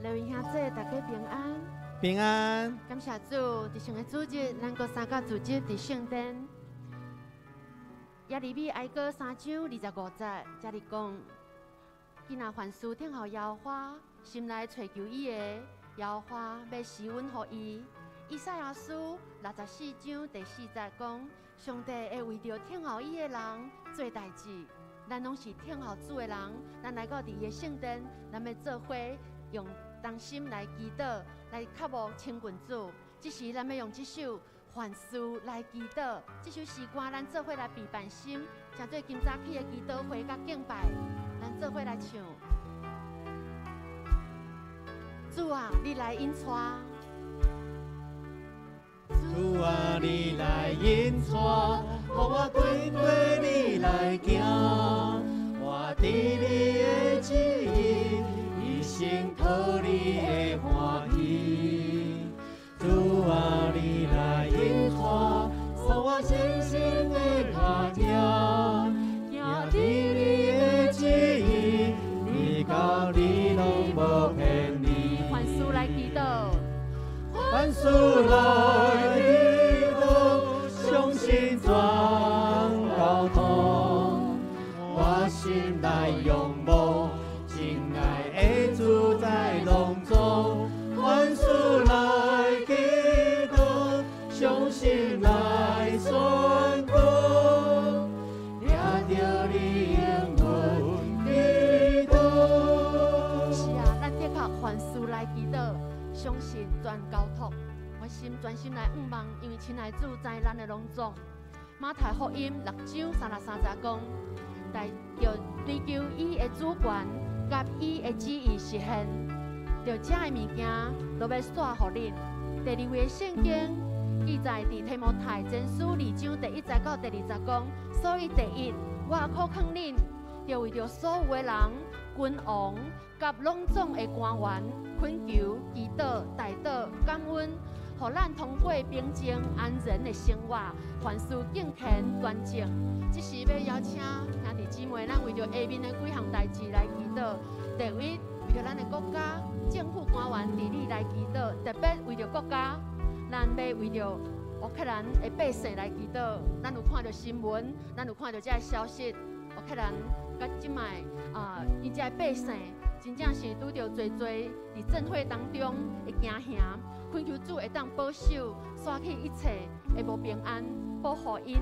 各位兄弟，大家平安。平安。感謝主，佇上个主日，咱閣三個聚集佇聖殿。耶利米哀歌三章二十五節，這裡講：囝若凡事等候耶和華，心內揣求伊的，耶和華欲施恩予伊。以賽亞書64章第四節講：上帝會為著等候伊的人做代誌。咱攏是等候主的人，咱來到佇伊的聖殿，咱欲做伙用同心來祈禱，來渴慕親近主。這時，咱欲用這首凡事來祈禱，這首詩歌，咱做伙來備辦心，成做今早起的祈禱會佮敬拜，咱做伙來唱。主啊，你來引帶。主啊，你來引帶，予我跟隨你來行。活佇你的旨意，一生討你的歡喜。主啊，你來引帶，予我虔誠的跤行，行佇你的旨意，你到你攏無偏離。凡事來祈禱，凡事來祈禱，相信全交託，我心內仰望，親愛的主在攏總。凡事來祈禱，相信來宣告，掠著你應允祈禱。是啊，咱的確凡事來祈禱，相信全交託，我心專心來仰望，因為親愛主知咱的攏總。馬太福音六章三十三節講，來著追求伊的主權佮伊的旨意實現，著這个物件都欲煞予恁。第二位的聖經記載佇提摩太前書二章第一節到第二節講，所以第一，我苦勸恁，著為著所有的人、君王佮攏總的官員，懇求、祈禱、代禱、感恩，予咱通過平靜安然的生活，凡事敬虔端正。這時欲邀請兄弟姊妹，咱為著下面的幾項代誌來祈禱。第一，為著咱的國家、政府官員治理來祈禱，特別為著國家，咱欲為著烏克蘭的百姓來祈禱。咱有看著新聞，咱有看著這个消息，烏克蘭佮這擺啊，𪜶這个百姓真正是拄著濟濟佇戰火當中的驚嚇，懇求主會當保守，煞去一切的無平安，保護𪜶。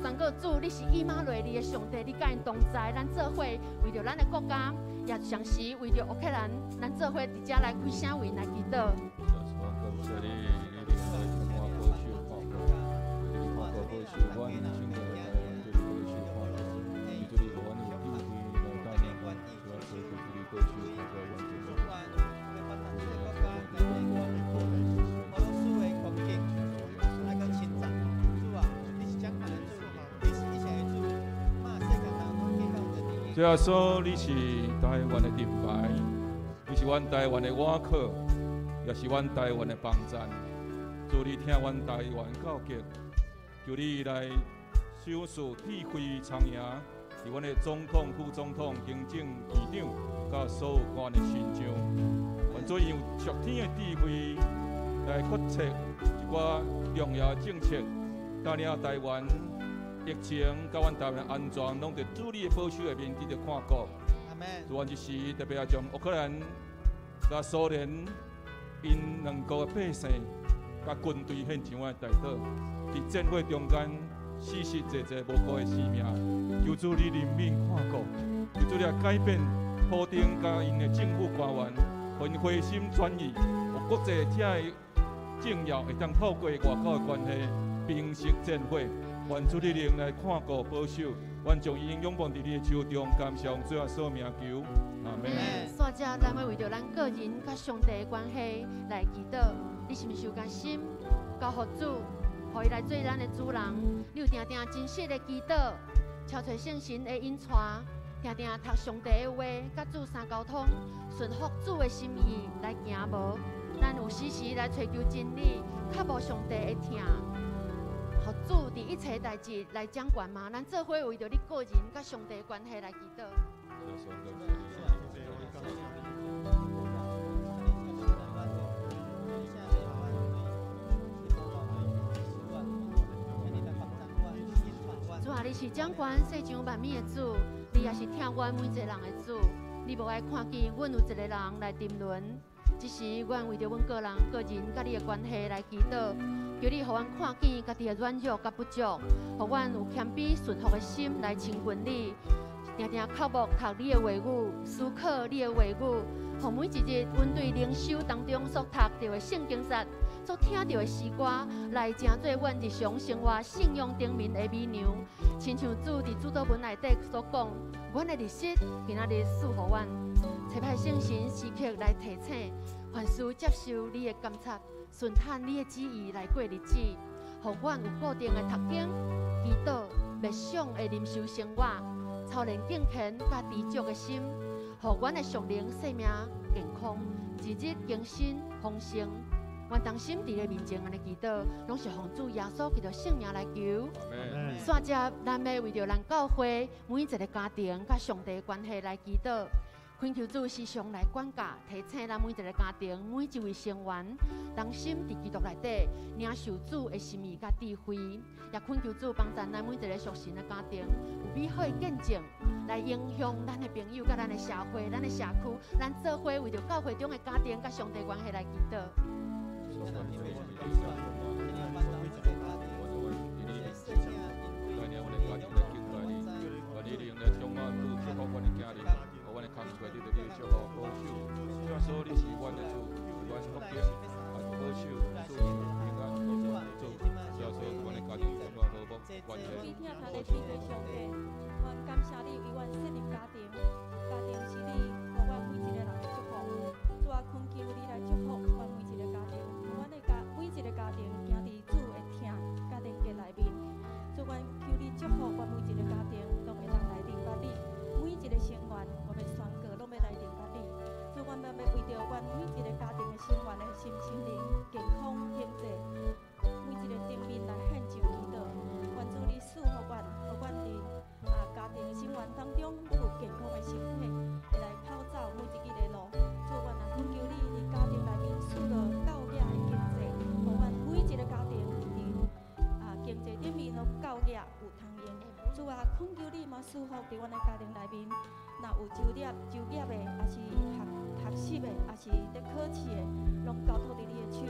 宣告主，你是以馬內利的上帝，你佮𪜶同在，咱做伙為著咱的國家，也同時為著烏克蘭，咱做伙佇遮來開聲為𪜶來祈禱。感謝你，你靈來聽我保守看顧，為著你看顧保守阮，整個台灣對你保守看顧，求主你予阮有智慧來帶領阮，主啊，求主你保守看顧阮這個。俄羅斯的攻擊，愛閣侵佔。主啊，你是掌權的主，你是一切的主，馬世界當中見到的你。主耶穌，你是台灣的盾牌，你是阮台灣的倚靠，也是阮台灣的幫贊。主你疼阮台灣到極，求你來賞賜智慧聰明，佇阮的總統、副總統、行政院長，佮所有官的身上，願主用屬天的智慧來決策一寡重要政策，帶領台灣疫情佮阮台灣的安全，攏佇主你的保守下面得著看顧。阿門。主阮這時特別也將烏克蘭佮蘇聯𪜶兩國的百姓佮軍隊獻上阮的代禱，佇戰火中間死死濟濟無辜的生命，求主你憐憫看顧，求主你來改變普丁佮𪜶的政府官員，予𪜶回心轉意，予國際遮的政要會當透過外交的關係平息戰火，願主你靈來看顧保守，阮將伊仰望佇你的手中，感謝奉主耶穌名求，阿門。煞者，咱欲為著咱個人佮上帝的關係來祈禱。你是毋是有將心交予主，予伊來做咱的主人？你有定定真實的祈禱，敲揣聖神的引帶，定定讀上帝的話，佮主相溝通，順服主的心意來行無？咱有時時來揣求真理，渴慕上帝的疼，予主佇一切代誌來掌權嗎？咱做伙為著你個人佮上帝的關係來祈禱。主耶穌，感謝你。你是掌管世上萬物的主，你也是疼阮每一個人的主。你無愛看見阮有一個人來沉淪，只是阮為著阮個人個人佮你的關係來祈禱，求你予阮看見家己的軟弱佮不足，予阮有謙卑順服的心來親近你，定定渴慕讀你的話語，思考你的話語，予每一日阮對靈修當中所讀著的聖經節，所聽著的詩歌，來成做阮日常生活信仰頂面的米糧。親像主佇主禱文內底所講，阮的日食今仔日賜予阮，差派聖神時刻來提醒，凡事接受你的監察，順趁你的旨意來過日子，予阮有固定的讀經、祈禱、默想的靈修生活，操練敬虔佮知足的心，予阮的屬靈生命健康，日日更新豐盛。阮同心佇你面前按呢祈禱，攏是奉主耶穌基督聖名來求。煞接，咱欲為著咱教會每一個家庭佮上帝關係來祈禱，懇求主時常來管教、提醒咱每一個家庭、每一位成員，同心佇基督內底領受主的心意佮智慧，也懇求主幫助咱每一個屬神的家庭有美好的見證，來影響咱的朋友、佮咱的社會、咱的社區，咱做伙為著教會中的家庭佮上帝關係來祈禱。主啊，懇求你嘛賜福佇阮的家庭內面，若有就業就業的，抑是學學習的，抑是佇考試的，攏交託佇你的手。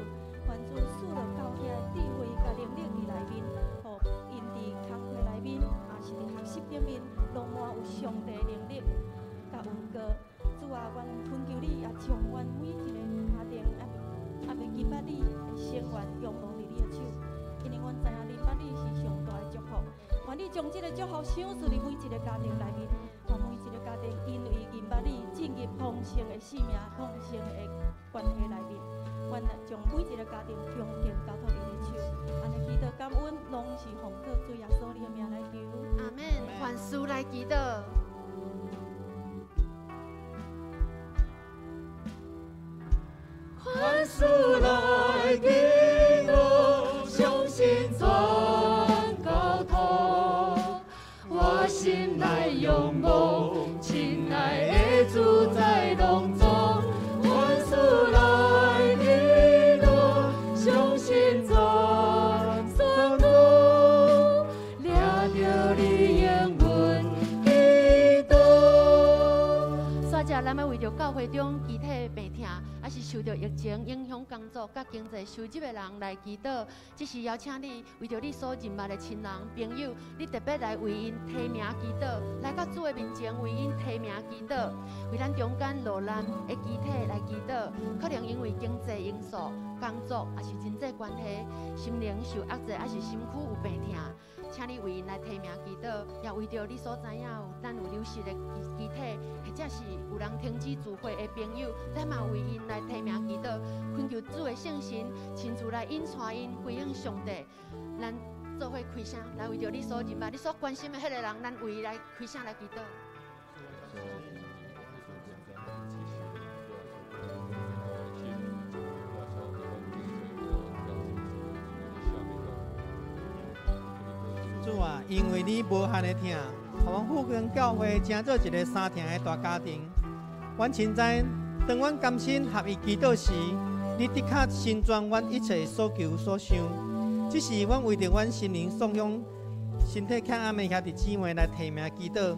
願主賜予教養的智慧佮能力佇內面，予𪜶佇工課內面，抑是佇學習頂面，攏滿有上帝能力佮恩膏。主啊，阮懇求你，也將阮每一個家庭猶未認捌你的成員，仰望佇你的手，因為阮知影認捌你是上大的祝福。願你將這個祝福賞賜佇每一個家庭內面，願每一個家庭因為認捌你，進入豐盛的生命、豐盛的關係內面。願將每一個家庭恭敬交託佇你的手，按呢祈禱感恩，攏是奉靠主耶穌你的名來求。阿們，凡事來祈禱。凡事來祈禱，相信全交託，我心內仰望，親愛的主在當中。凡事來祈禱，相信全宣告，掠著你應允祈禱。煞接，咱欲為著教會中肢體病痛，抑是受著疫情影響工作佮經濟收入的人來祈禱。這是邀請你為著你所認捌的親人朋友，你特別來為𪜶提名祈禱，來到主的面前為𪜶提名祈禱，為咱中間落難的肢體來祈禱。可能因為經濟因素、工作，抑是人際關係，心靈受壓制，抑是身軀有病痛，請你為𪜶來提名祈禱，也為著你所知影有咱有流失的肢體，或者是有人停止聚會的朋友，咱嘛為𪜶來提名祈禱，懇求主的聖神親自來引帶𪜶歸向上帝。咱做伙開聲來為著你所認捌、你所關心的彼個人，咱為伊來開聲來祈禱。主啊，因為你無限的疼，予阮復興教會成做一個相疼的大家庭。阮深知，當阮甘心合意祈禱時，你的確成全阮一切所求所想。這是阮為著阮心靈送向身體欠暗的兄弟姊妹來提名祈禱，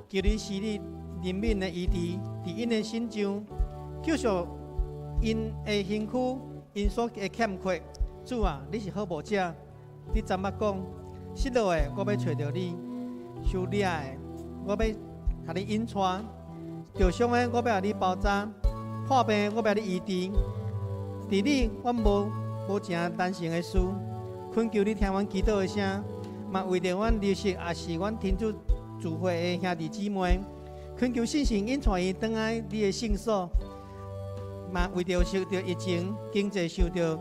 求你施你憐憫的醫治，佇𪜶的身上，救贖𪜶的身軀，𪜶所的欠缺。主啊，你是好牧者，你昨捌講，失落的我欲揣著你，受掠的我欲予你引帶，受傷的我欲予你包紮，破病的我欲予你醫治。佇你，阮無成難成的事，懇求你聽阮祈禱的聲，嘛為著阮認識也是阮天主聚會的兄弟姊妹，懇求聖神引帶𪜶轉來你的聖所，嘛為著受著疫情、經濟受著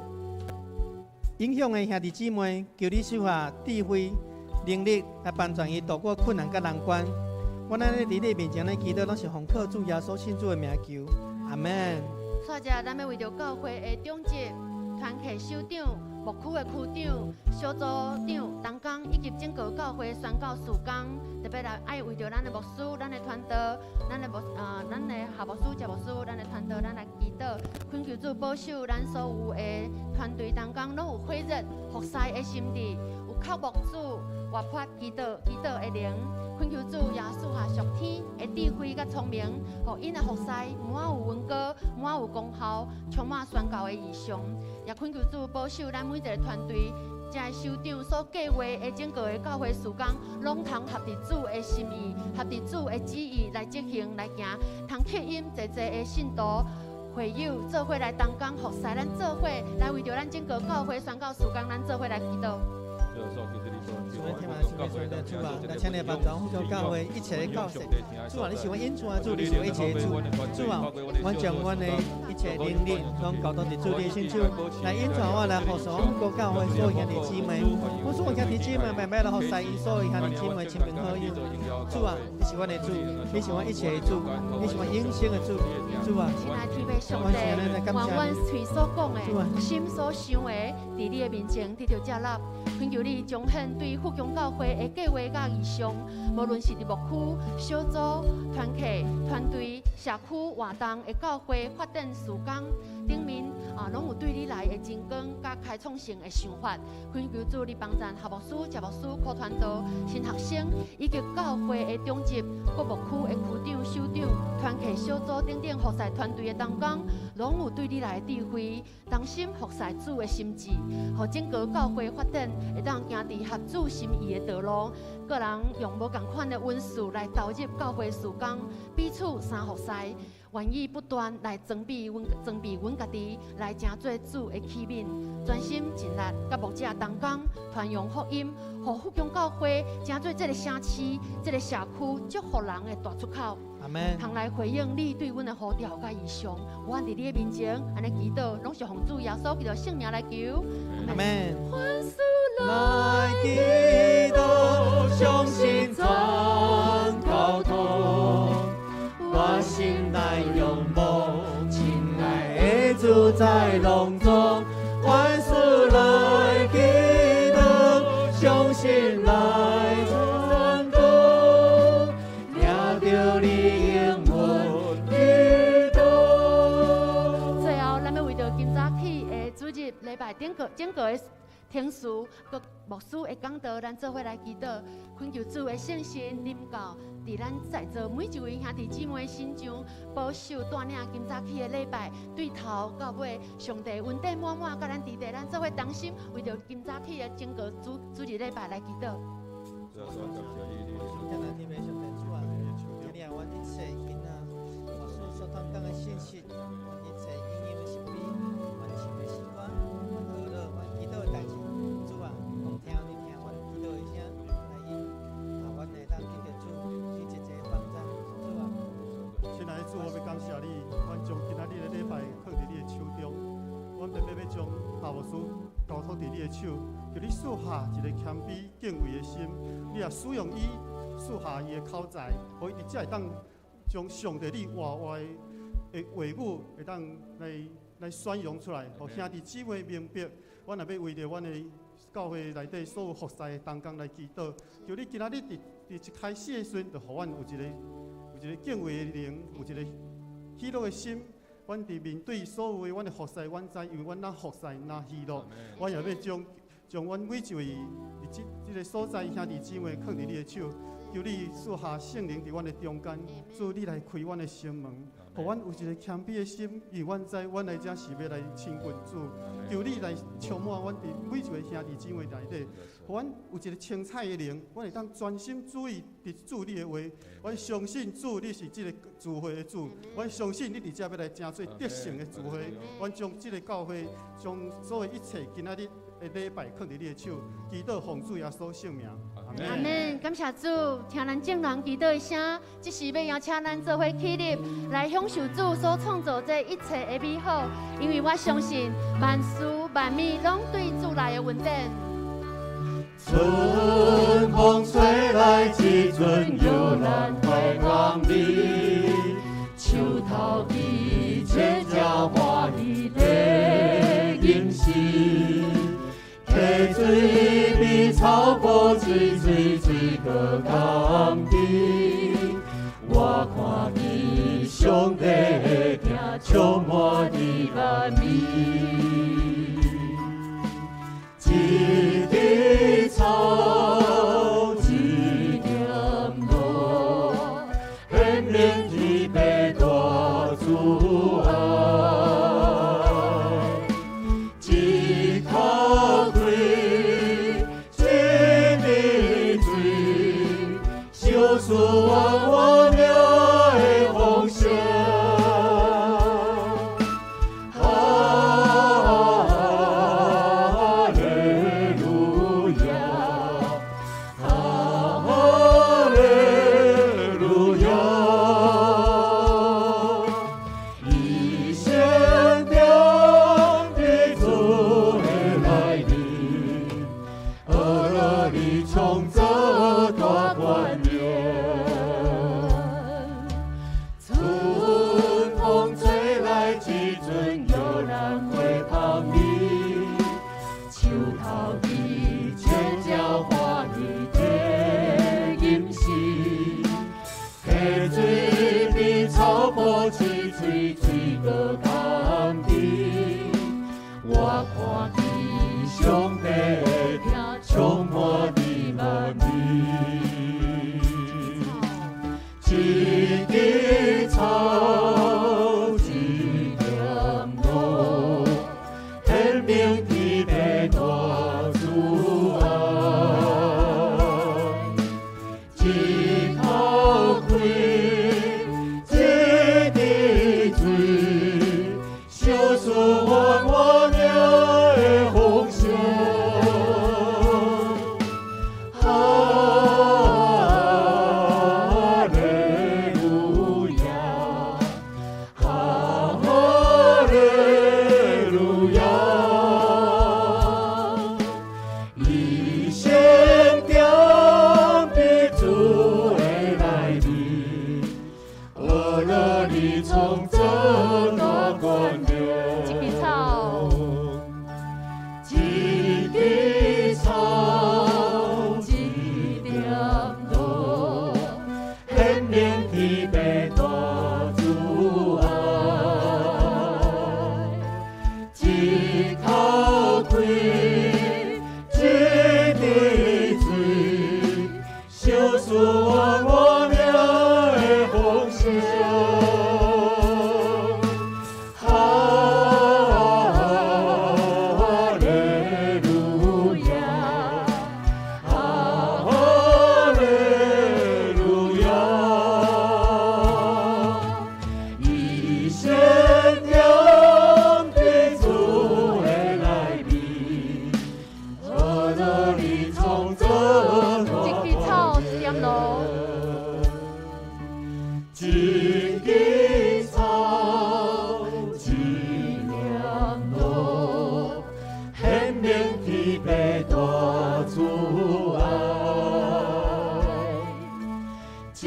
影響的兄弟姊妹，求你賜下智慧、能力來幫助𪜶渡過困難佮難關。阮按呢佇你面前咧祈禱，攏是奉靠主耶穌聖主的名求，阿門。煞者，咱欲為著教會的長執、團契首長、牧區的區長、小組長、同工以及整個教會宣教事工，特別來愛為著咱的牧師、咱的傳道、咱的牧啊、咱的夏牧師、謝牧師、咱的傳道，咱來祈禱，懇求主保守咱所有的團隊同工，攏有火熱服侍的心志，有渴慕主、活潑祈禱、祈禱的靈。懇求主耶穌賜屬天的智慧佮聰明，予𪜶的服侍滿有恩膏，滿有功效，充滿宣教的異象。也懇求主保守咱每一个團隊，遮的首長所計劃的整個的教會事工，攏通合佇主的心意，合佇主的旨意來執行來行，通吸引濟濟的信徒會友做伙來同工服侍咱做伙來為著咱整個教會宣教事工，咱做伙來祈禱。主啊，天父，主啊，來請你幫助福州教會一切的教士。主啊，你是阮引帶主，你是阮一切的主。主啊，阮將阮的一切能力攏交託佇主你的身手，來引帶我來服侍阮福州教會所有兄弟姊妹。阮所有兄弟姊妹慢慢來服侍𪜶所有兄弟姊妹親朋好友。主啊，你是阮的主，你是阮一切的主，你是阮永生的主。主啊，親愛天父上帝，願阮喙所講的、心所想的，佇你的面前得著接納。懇求你彰顯對福江教會的計劃佮異象，無論是佇牧區、小組、團契、團隊、社區活動的教會發展事工頂面啊，攏有對你來的真光佮開創性的想法。懇求主你幫贊夏牧師、謝牧師、柯傳道、新學生以及教會的長執、各牧區的區長、首長、團契小組等等服侍團隊的同工，攏有對你來的智慧，同心服侍主的心志，予整個教會發展會當行佇合主心意的道路。各人用無仝款的恩賜來投入教會事工，彼此相服侍，願意不斷來裝備阮家己，來成做主的器皿，專心盡力，佮牧者同工傳揚福音，予福江教會成做這个城市、這个社區祝福人的大出口。阿門。通來回應你對阮的呼召佮異象，阮佇你的面前按呢祈禱，攏是奉主耶穌基督聖名來求。阿門。凡事來祈禱，相信全交託，我心內仰望，親愛的主在攏總，凡事來祈禱，相信來轉告，領著你應允祈禱。最後，咱欲為著今早起的主日禮拜頂個整個的聽書，佮牧師的講道，咱做伙來祈禱，懇求主的聖神臨到，佇咱在座每一位兄弟姊妹身上，保守帶領今早起的禮拜，對頭到尾，上帝恩典滿滿，佮咱佇咧，咱做伙同心，為著今早起的整個主日禮拜來祈禱。天父上帝主啊，請你愛阮一切囡仔，牧師所傳講的信息，阮一切應用的設備，阮唱的詩歌，阮學樂，阮祈禱的代誌，主啊，攏聽你聽阮祈禱的聲，來應啊，阮會當得著主，你濟濟幫助，主啊。親愛的主，我欲感謝你，阮將今仔日的禮拜放佇你的手中，阮特別欲將夏牧師交託佇你的手，求你賜下一個謙卑敬畏的心，你也使用伊，賜下伊的口才，予伊才會當將上帝你活活的話語會當來宣揚出來，予兄弟姊妹明白。阮也欲為著阮的教會內底所有服侍的同工來祈禱，求你今仔日佇一開始的時陣，就予阮有一個敬畏的靈，有一個喜樂的心。阮佇面對所有的阮的服侍，阮知因為阮若服侍若喜樂，阮也欲將將阮每一位佇這個所在兄弟姊妹囥佇你的手，求你賜下聖靈佇阮的中間，主你來開阮的心門，予阮有一個謙卑的心，因為阮知阮來遮是欲來親近主，求你來充滿阮佇每一位兄弟姊妹內底，予阮有一個清彩的靈，阮會當專心注意佇主你的話。阮相信主你是這個聚會的主，阮相信你佇遮欲來成做得勝的聚會。阮將這個教會，將所有一切今仔日的禮拜囥佇你的手，祈禱奉主耶穌聖名。阿們，感謝主，聽咱眾人祈禱的聲，這時欲邀請咱做伙起立，來享受主所創造這一切的美好。因為我相信萬事萬物攏對主來的恩典。春風吹來，一陣搖籃花香味，樹頭枝千只歡喜的吟詩。溪水比草埔水水水閣甘甜，我看見上帝的疼充滿佇萬民。一枝草，一點露，顯明天父大慈愛。一口氣，一滴水，小事萬萬命的豐盛。哈利路亞，哈利路亞，伊先定佇主的內面，呵樂裡創造大權能。春風吹來，一陣搖籃花香味，樹頭枝千只歡喜的吟詩，溪水比草埔水水水閣甘甜，我看見上帝的疼充滿佇萬民。一枝草，一點露，顯明天父大慈愛。一口氣，一滴水，小事萬萬命的豐盛。哈利路亞，哈利路亞，伊先定佇主的內面，呵樂裡創造大權一枝草，一枝草，一點露，顯明天父大慈愛。一口氣，一滴水，小事萬萬命的豐盛。哈利路亞，哈利路亞，伊先定佇主的內面，呵樂裡創造一枝草，一點露，一枝草，一點露，顯明天父大慈愛。一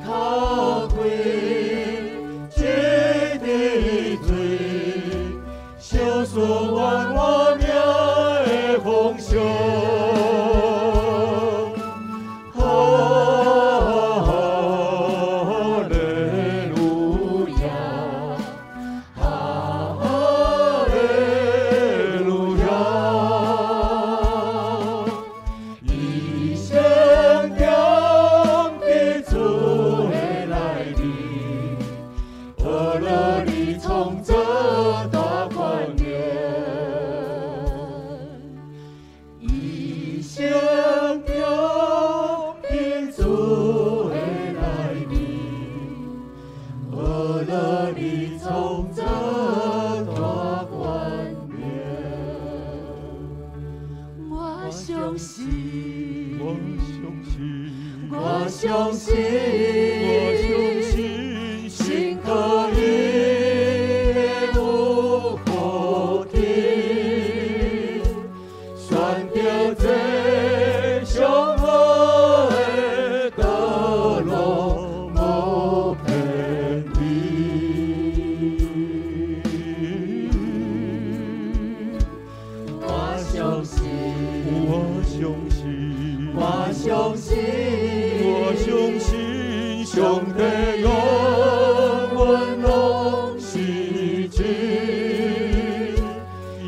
口氣，一滴水，小事萬萬命的豐盛。哈利路亞，哈利路亞，相信，我相信，我相信，我相信，信靠伊有福气，选著这上好的道路，无偏离。我相信，我相信，我相信，我相信，上帝永远拢是真，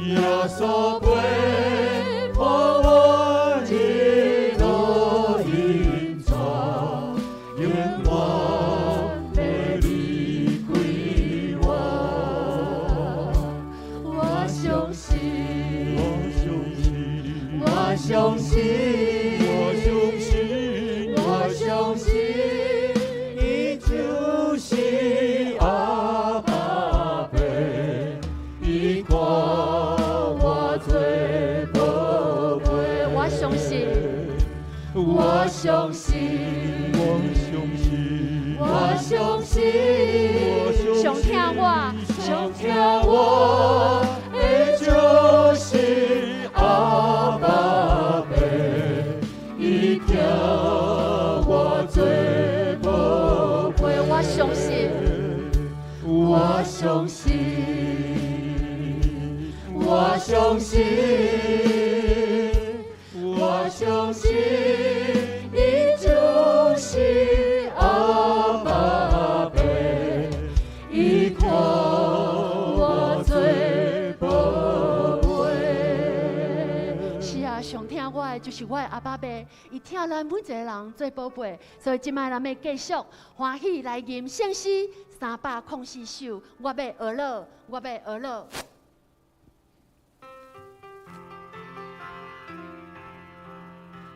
耶稣陪伴我一路引带，永远袂离开我。我相信，我相信，我相信，我相信，我相信，伊就是阿爸父，伊看我做宝贝。我相信，我相信，我相信，我相信，上疼我，上疼我的就是阿爸父，伊疼我做宝贝。我相信，我相信，我相信，我相信，伊就是阿爸父，伊看我做宝贝。是啊，上疼我的就是我的阿爸父，伊疼咱每一个人做宝贝，所以这摆咱欲继续欢喜来吟圣诗304首，我欲学乐，我欲学乐。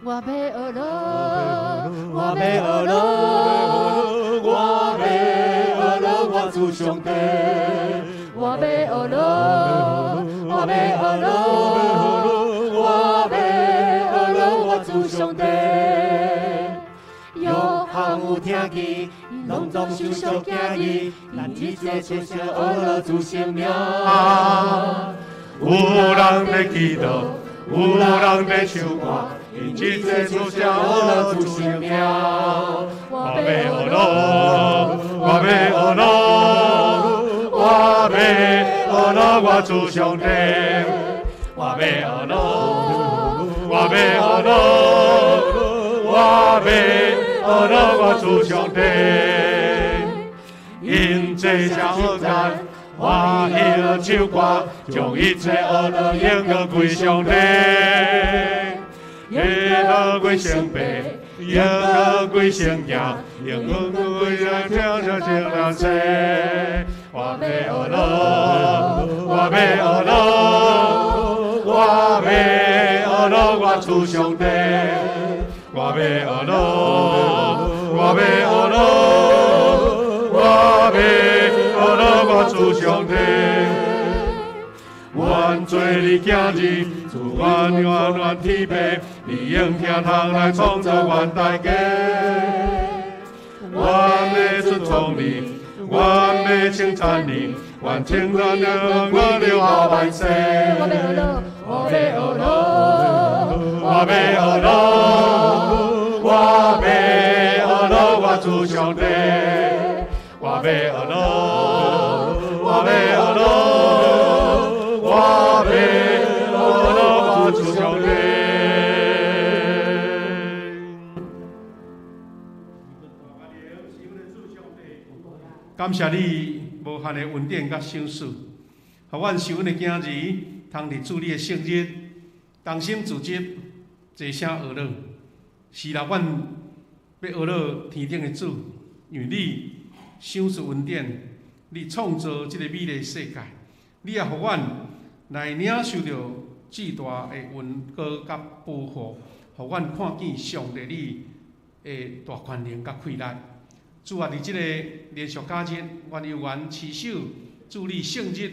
我欲学乐，我欲学乐，我欲学乐，我主上帝。我欲学乐，我欲学乐，我欲学乐，我主上帝。约翰有听见，拢总受小惊异，咱一切切小学乐主圣名。有人在祈祷，有人在唱歌，因一切出声学乐主圣名。我我欲学乐，我欲学乐，我欲学乐，我主上帝。我欲学乐，我欲学乐，我欲学乐，我主上帝。因这声好赞，欢喜唱歌，将一切恶乐荣耀归上帝。荣耀归圣父，荣耀归圣子，荣耀归圣圣圣圣灵世。我欲学乐，我欲学乐，我欲学乐，我主上帝。我欲学乐，我欲学乐，我欲学乐，我主上帝。愿做你囝儿，自愿愿愿天父，你用听通来创造阮大家。愿欲顺从你，愿欲称赞你，愿称赞你，我留下万世。我欲学乐，我欲学乐，我欲学乐，我欲学乐，我主上帝。我欲学乐，我欲学乐，我欲学乐，我主上帝。感谢你无限的恩典佮赏赐，予阮受阮的囝儿通伫主你的圣日，同心组织齐声学乐。是啦，阮欲学乐天顶的主，因为你赏赐恩典，你创造这个美丽世界，你也予阮来领受著至大的恩膏佮保护，予阮看见上帝你的大权能佮气力。主啊，伫这个连续假日，阮有缘持守主你圣日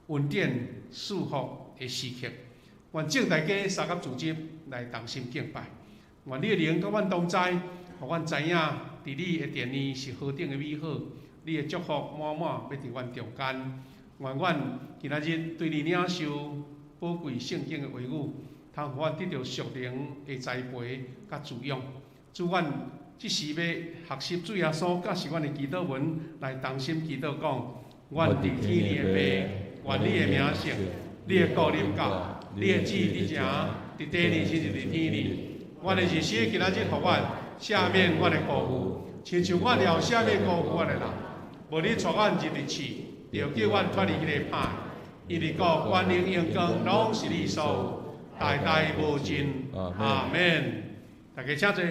恩典赐福的时刻，愿众大家相佮组织来同心敬拜。愿你的灵佮阮同在，予阮知影伫你的殿里是何等的美好，你的祝福满满欲伫阮中间。愿阮今仔日对你领受宝贵圣经的话语，通予阮得著属灵的栽培佮滋养。主，阮这时欲学习主耶稣，佮是阮的祈祷文来同心祈祷讲：阮伫天的父，愿你的名圣，你的国临到，你的旨意伫遮，伫地里亲像伫天里。阮的日时今仔日予阮赦免阮的辜负，亲像阮了赦免辜负阮的人。无你带阮入去试，著救阮脱离彼个歹。因为国、权能、荣光，拢是你所有，代代无尽。阿门。大家请坐。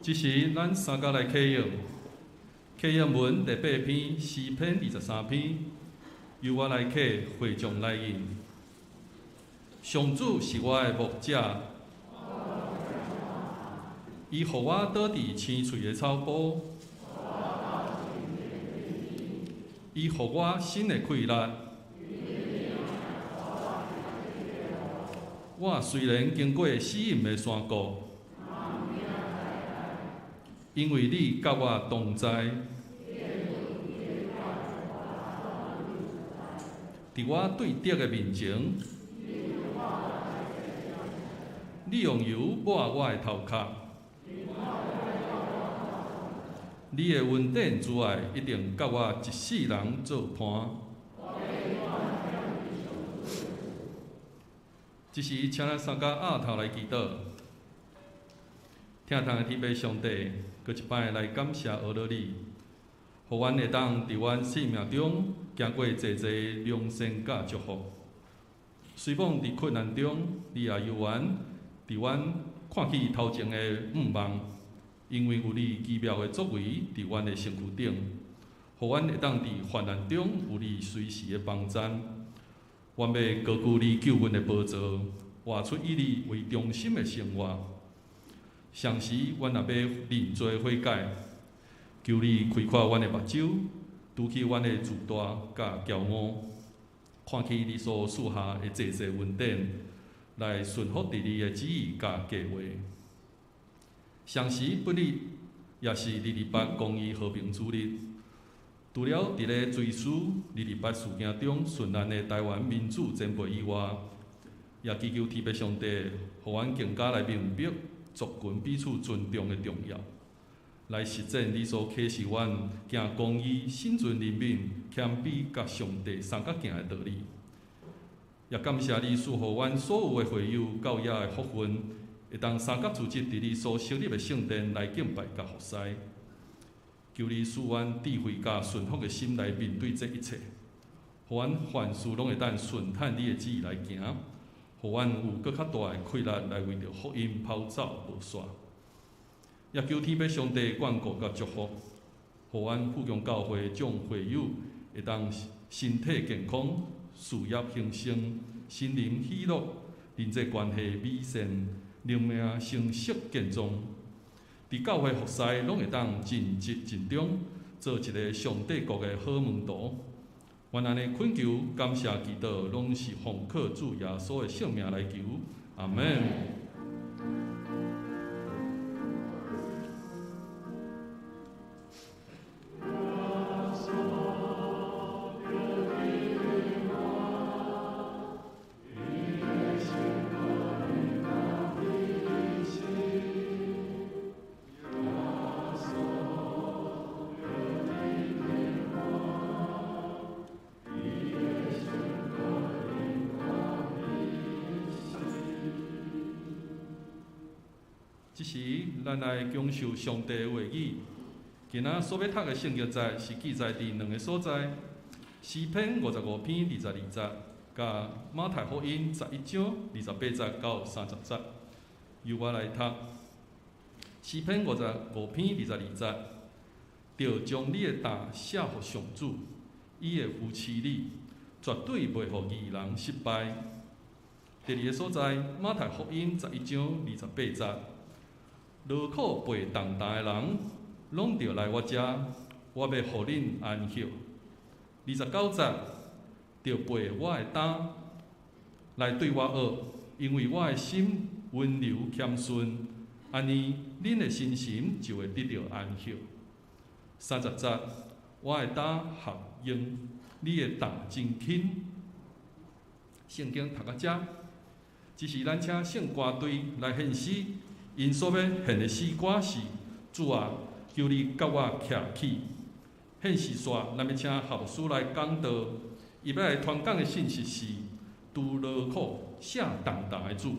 这时，咱三家来启用。启用文第八篇诗篇23篇，由我来启，会众来应。上主是我的牧者，伊予我倒伫青翠的草埔，伊予我新的气力。我虽然经过死荫的山谷，因为你佮我同在，伫我对敌的面前，你用油抹我的头壳，你的恩典慈爱一定佮我一世人做伴。这时，请咱三家额头来祈祷。疼痛的天父上帝，阁一摆来感谢阿罗你，予阮会当伫阮生命中行过济济良善佮祝福。虽罔伫困难中，你也犹原伫阮看起头前的向望，因为有你奇妙的作为伫阮的身躯顶，予阮会当伫患难中有你随时的帮赞。阮欲高举你救阮的宝座，活出以你为中心的生活。相时，阮若欲认罪悔改，求你开阔阮的目睭，除去阮的自大佮骄傲，看起你所赐下的济济恩典，来顺服伫你的旨意佮计划。相时，本日也是228公义和平主日，除了伫咧追思228事件中殉难的台湾民主前辈以外，也祈求天父上帝，予阮更加来明白族群彼此尊重的重要，来实践你所启示阮行公义、心存怜悯、谦卑佮上帝相佮行的道理。也感谢你赐予阮所有的会友教友的福分，会当相佮组织伫你所设立的圣殿来敬拜佮服侍。求你赐阮智慧佮顺服的心来面对这一切，予阮凡事拢会当顺趁你的旨意来行。予阮有阁较大的气力来为著福音跑走无煞，也求天父上帝眷顾佮祝福，予阮富强教会众会友会当身体健康、事业兴盛、心灵喜乐、人际关系美善、灵命成熟健壮。伫教会服侍拢会当尽职尽忠，做一个上帝国的好门徒。阮按呢恳求、感谢、祈祷，拢是奉靠主耶稣的圣名来求，阿们。这时，咱来享受上帝的话语。今仔所欲读的圣经节是记载伫两个所在：诗篇55篇22节，佮马太福音11章28节到30节。由我来读。诗篇55篇22节，著将你的担卸予上主，伊会扶持你，绝对袂予义人失败。第二个所在，马太福音11章28节。劳苦背重担的人，攏著來我遮，我欲予恁安歇。29節，著背我的擔來對我學，因為我的心溫柔謙遜，按呢，恁的身心就會得著安歇。30節，我的擔合用，你的擔真輕。聖經讀到遮，這是咱請聖歌隊來獻詩，𪜶所欲獻的詩歌是：主啊，求你佮我徛起。獻詩煞，咱欲請何牧師來講道，伊欲來傳講的信息是：拄勞苦、卸重擔的主。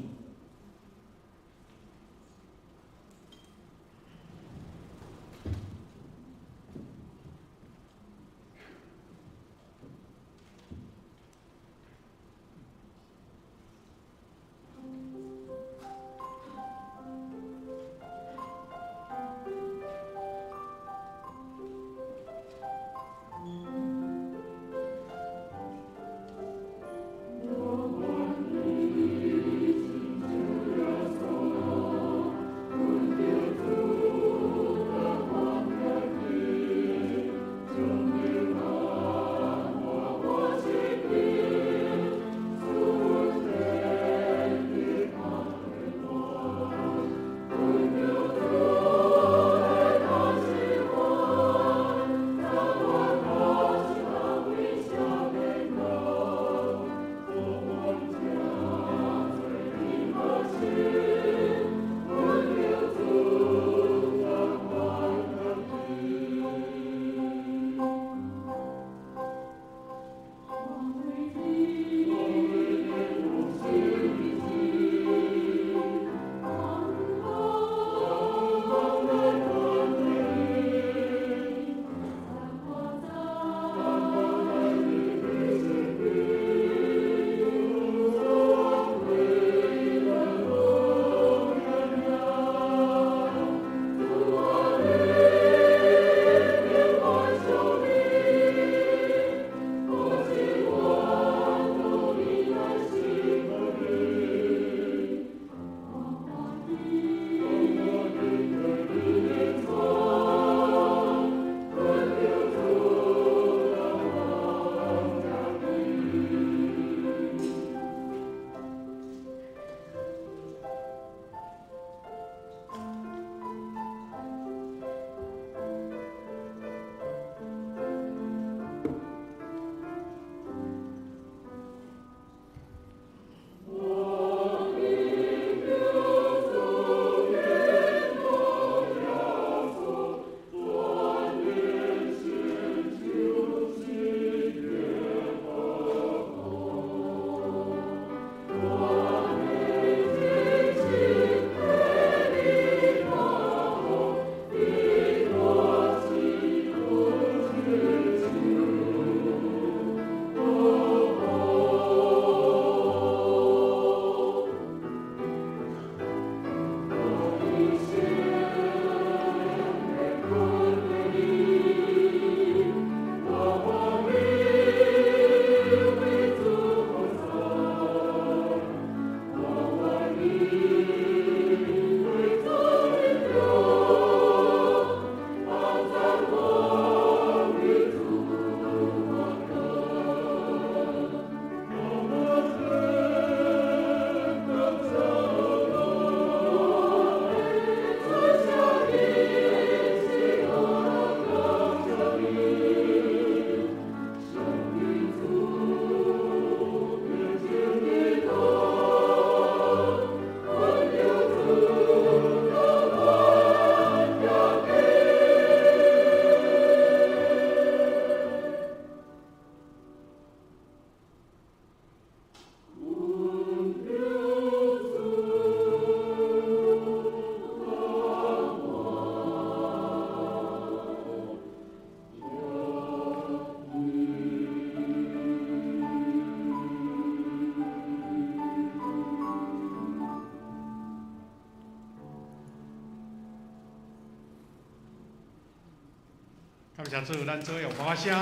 感謝主，咱做用歌聲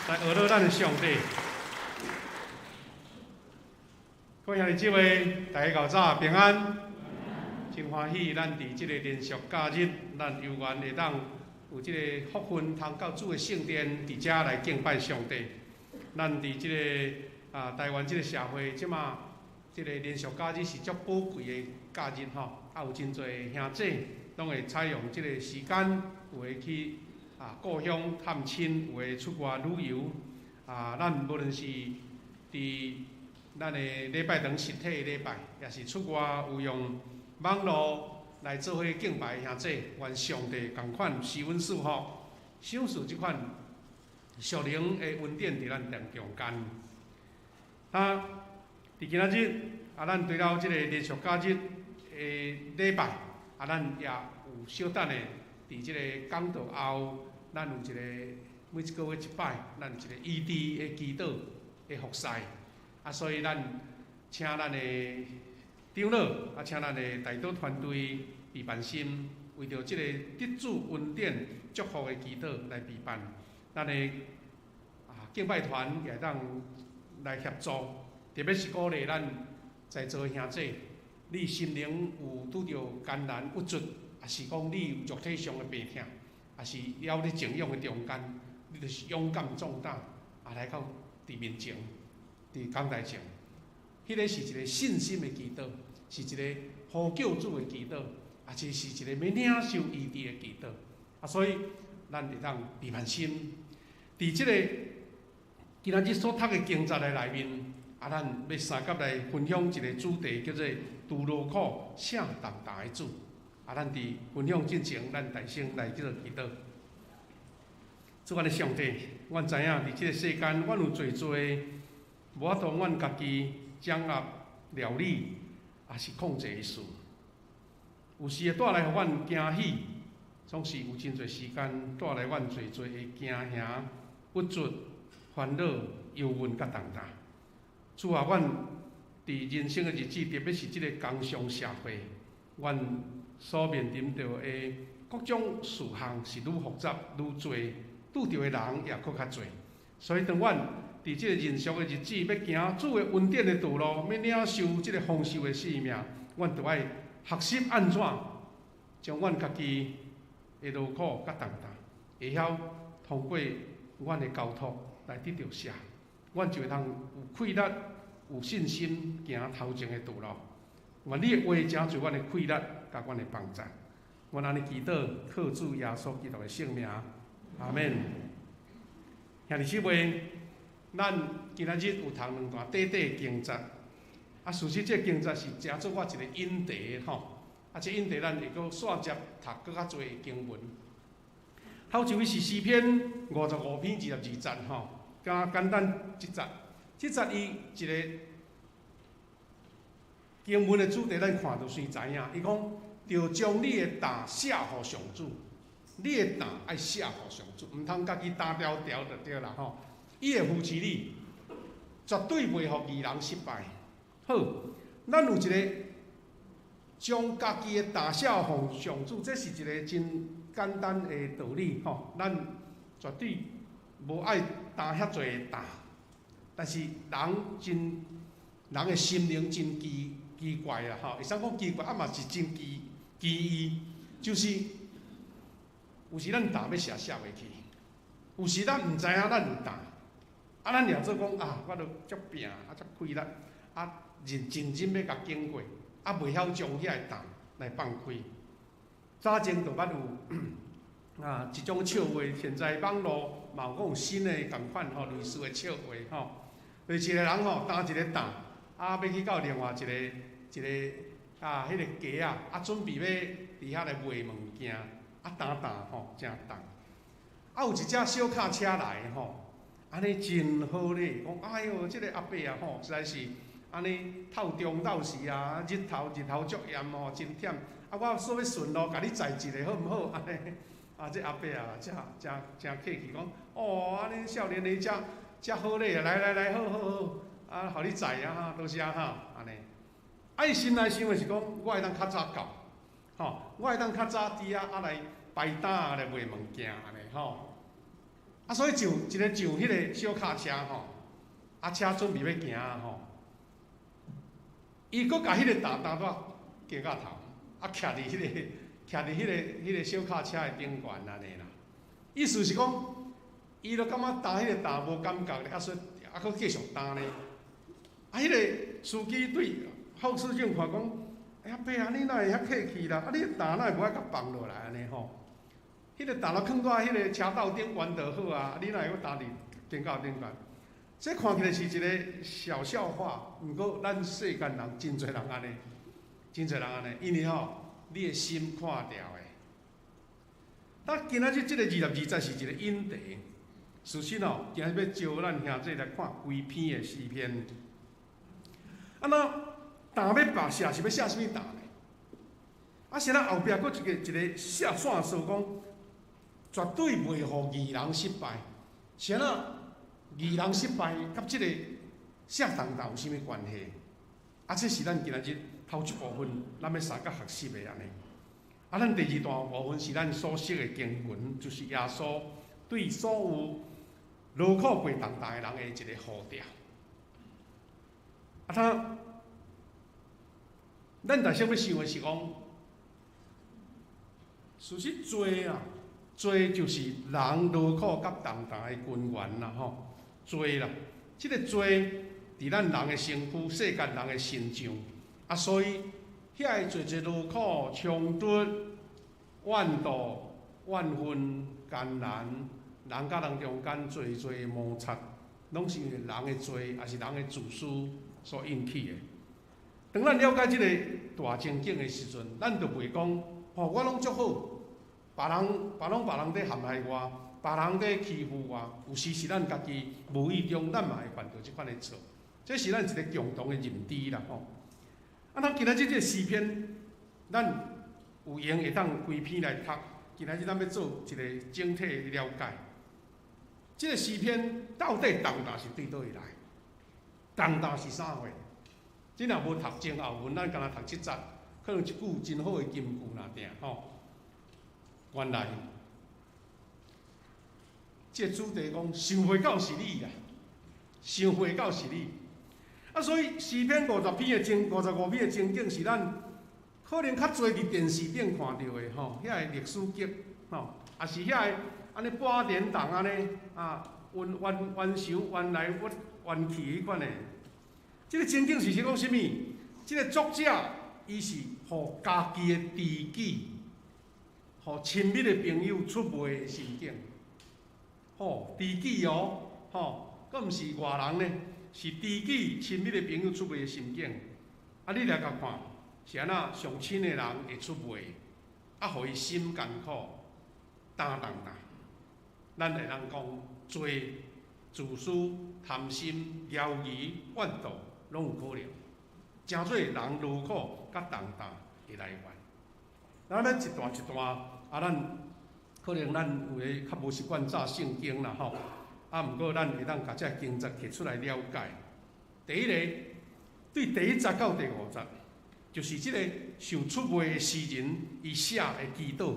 來學樂咱的上帝。各位兄弟姊妹，大家早平安。真歡喜，咱佇這个連續假日，咱有緣會當有這个福分，通到主的圣殿，伫遮来敬拜上帝。咱伫這个台湾這个社会，這马這个连续假日是足宝贵的假日吼，有真济兄弟拢会采用这个时间，有的去故乡探亲，有的出外旅游。咱无论是伫咱的礼拜堂实体的礼拜，也是出外有用网路来做伙敬拜的兄弟，愿上帝仝款赐阮赐福，赏赐这款属灵的恩典伫咱中间。伫今仔日，咱除了这个连续假日的礼拜，咱也有小等下，伫这个讲道后，咱有一个每一个月一摆，咱有一个医治的祈祷的服侍。所以咱请咱的长老，请咱的代祷团队备办心，为著这个得主恩典祝福的祈祷来备办。咱的敬拜团也会当来协助，特别是鼓励咱在座的兄弟，你心灵有拄著艰难郁卒，抑是讲你有肉体上的病痛，抑是犹咧静养的中间，你就是勇敢壮胆，来到伫面前，伫讲台前，彼个是一个信心的祈祷，是一个呼叫主的祈祷，这是一个欲领受医治的祈祷。所以咱会当备万心，伫这个今仔日所读的经节的内面，咱欲相佮来分享一个主题，叫做除劳苦卸重担的主。咱伫分享进前，咱大声来做祈祷。主阮的上帝，阮知影伫这个世间，阮有济济无法度阮家己掌握料理，抑是控制的事。有时会带来予阮惊喜，总是有真济时间带来阮济济的惊吓、郁卒、烦恼、忧闷佮重担。主啊，阮伫人生的日子，特别是这个工商社会，阮所面临著的各种事项是愈复杂愈济，拄著的人也阁较济。所以当阮伫这个人生的日子，欲行主的恩典的道路，欲领受这个丰收的生命，阮著爱学习按怎将阮家己的劳苦佮重担，会晓通过阮的交托来得著赦，阮就会通有气力、有信心行头前的道路。愿你的话成做阮的气力，佮阮的帮助。阮按呢祈祷，靠主耶稣基督的圣名，阿们。兄弟姊妹，咱今仔日有读两段短短的经节。事实这个经节是成做我一个引题吼。这引题咱会阁煞接读阁较济经文。头一位是诗篇55篇22节吼，加简单一节。这节伊一个经文的主题，咱看就随知影。伊讲，著将你的担卸予上主，你的担爱卸予上主，毋通家己担牢牢就对啦吼。伊会扶持你，绝对袂予义人失败。好，咱有一个将家己的担卸予上主，这是一个真简单的道理吼。咱绝对无爱担遐济的担，但是人的心灵真奇奇怪啦吼，会使讲奇怪，嘛是真奇奇异，就是有时咱担欲卸卸袂去，有时咱毋知影咱有担，咱掠做讲啊，我都足拼，足气力，认真真欲共经过，袂晓将遐个担来放开。早前就捌有一种笑话，现在网路嘛有讲有新的仝款吼，类似的笑话吼，就是一个人吼担一个担，欲去到另外一个一个彼个街仔，准备欲伫遐来卖物件，担担吼诚重。有一只小卡车来吼，按呢真好咧，讲哎哟，这个阿伯啊吼，实在是按呢透中昼时啊，日头日头足炎吼，真忝。我煞欲顺路共你载一个好毋好？按呢，这阿伯啊，诚诚诚客气，讲哦，按呢少年的遮遮好咧，来来来，好好好，予你载啊，多谢哈，按呢。伊心内想的是讲，我会当较早到，吼，我会当较早伫遐来排担来卖物件按呢吼。所以上一个上彼个小卡车吼，车准备欲行吼，伊阁共彼个担担到肩胛头，徛伫彼个徛伫彼个彼个小卡车的顶悬按呢啦。意思是講，伊都感覺擔彼個擔無感覺咧，啊說啊，閣繼續擔咧。啊，彼個司機對後視鏡看講，欸，阿伯啊，你哪會遐客氣啦？啊，你擔哪會無愛共放落來按呢吼？彼個擔都囥佇彼個車道頂懸就好啊，你哪會閣擔佇肩胛頂懸？這看起來是一個小笑話，毋過咱世間人真濟人按呢，真濟人按呢，因為吼，你的心看著的。但今仔日這個22節是一個引題，事實哦，今日欲招咱兄弟來看規篇的詩篇。啊，那擔欲罷卸是欲卸啥物擔呢？啊，是咱後壁閣一個一個寫線索講，絕對袂予義人失敗。是按怎義人失敗，佮這個卸重擔有啥物關係？啊，這是咱今仔日頭一部分，咱欲相佮學習的按呢。啊，咱第二大部分是咱所識的經文，就是耶穌對所有勞苦背重擔的人的一個呼召。啊，他，咱大小欲想的是講，事實罪啊，罪就是人勞苦佮重擔的根源啦，吼，罪啦，這個罪佇咱人的身軀、世間人的身上，啊，所以遐個濟濟勞苦、衝突、怨妒、怨恨、艱難，人佮人中間濟濟摩擦，攏是因為人的罪，抑是人的自私所引起的。當咱了解這個大情景的時陣，咱就袂講，吼，我攏足好，別人別攏別人佇陷害我，別人佇欺負我，有時是咱家己無意中，咱嘛會犯著這款的錯。這是咱一個共同的認知啦，吼。啊，咱今仔日這個詩篇，咱有閒會當規篇來讀。今仔日咱欲做一個整體的了解。這個詩篇到底重擔是對佗位來？重擔是啥貨？這若無讀前後文，咱干焦讀這節，可能一句真好的金句爾定吼。原來，這個主題講想袂到是你啦，想袂到是你。啊，所以詩篇50篇的情，55篇的情景是咱可能較濟佇電視頂看著的吼，遐个歷史劇吼，抑是遐个按呢八點檔按呢啊，冤冤冤仇冤來冤冤去彼款的。這個情景是講啥物？這個作者伊是予家己的知己，予親密的朋友出賣的心境。吼，知己哦，吼，閣毋是外人呢，是知己親密的朋友出賣的心境。啊，你來共看，是按怎上親的人會出賣，啊，予伊心艱苦，擔重擔。咱會當講罪、自私、貪心、驕疑、怨妒，攏有可能，成做人勞苦佮重擔的來源。咱欲一段一段，啊，咱可能咱有的較無習慣查聖經啦吼，啊，毋過咱會當共這經節提出來了解。第一個，對第一節到第五節，就是這個受出賣的詩人伊寫的祈禱，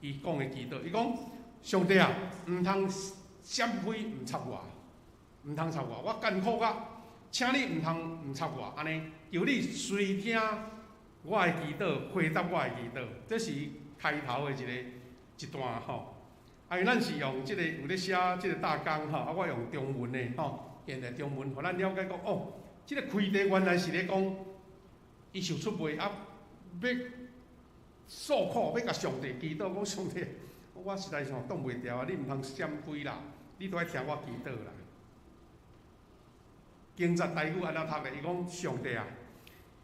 伊講的祈禱，伊講：上帝啊，毋通閃開，毋插我，毋通插我，我艱苦甲，請你毋通毋插我，按呢，求你垂聽我的祈禱，回答我的祈禱。這是開頭的一個一段吼。啊，因為咱是用這個有咧寫這個大綱吼，啊，我用中文的吼，現代中文，予咱了解講哦，這個開題原來是咧講，伊受出賣啊，欲訴苦，欲共上帝祈禱，講上帝，我實在是擋袂牢啊！你毋通閃開啦，你都愛聽我祈禱啦。經節台語按怎讀咧？伊講上帝啊，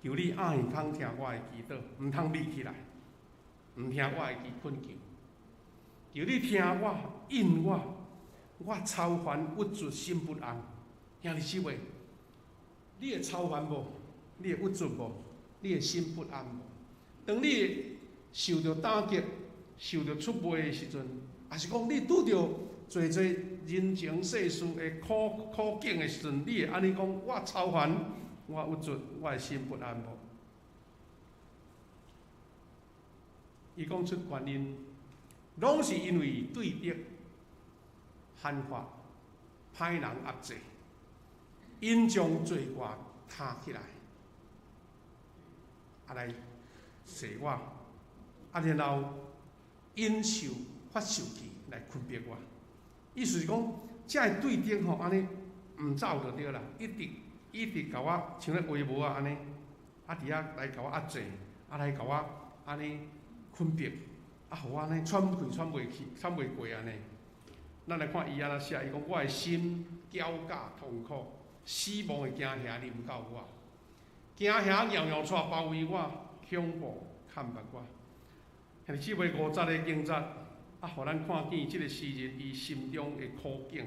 求你掩耳孔聽我的祈禱，毋通眯起來，毋聽我的祈懇求。求你聽我應我，我愁煩鬱卒心不安。兄弟姊妹，你會愁煩無？你會鬱卒無？你會心不安無？當你受著打擊、受著出賣的時陣，抑是講你拄著濟濟人情世事的苦苦境的時陣，你會按呢講：我愁煩，我鬱卒，我的心不安無？伊講出原因，攏是因為對敵喊話，歹人壓制，𪜶將罪我擔起來，啊來踅我，啊然後𪜶受發受氣，來困迫我。意思是講，這个對敵吼，按呢毋走就對啦，一直一直共我像咧圍帽仔按呢，啊佇遐來共我壓制，啊來共我按呢困迫，啊，予我按呢喘氣喘袂去，喘袂過按呢。咱來看伊按怎寫，伊講我的心絞甲痛苦，死亡的驚嚇臨到我，驚嚇搖搖掣包圍我，恐怖崁縛我。兄弟姊妹五節的經節，啊，予咱看見這个詩人伊心中的苦境。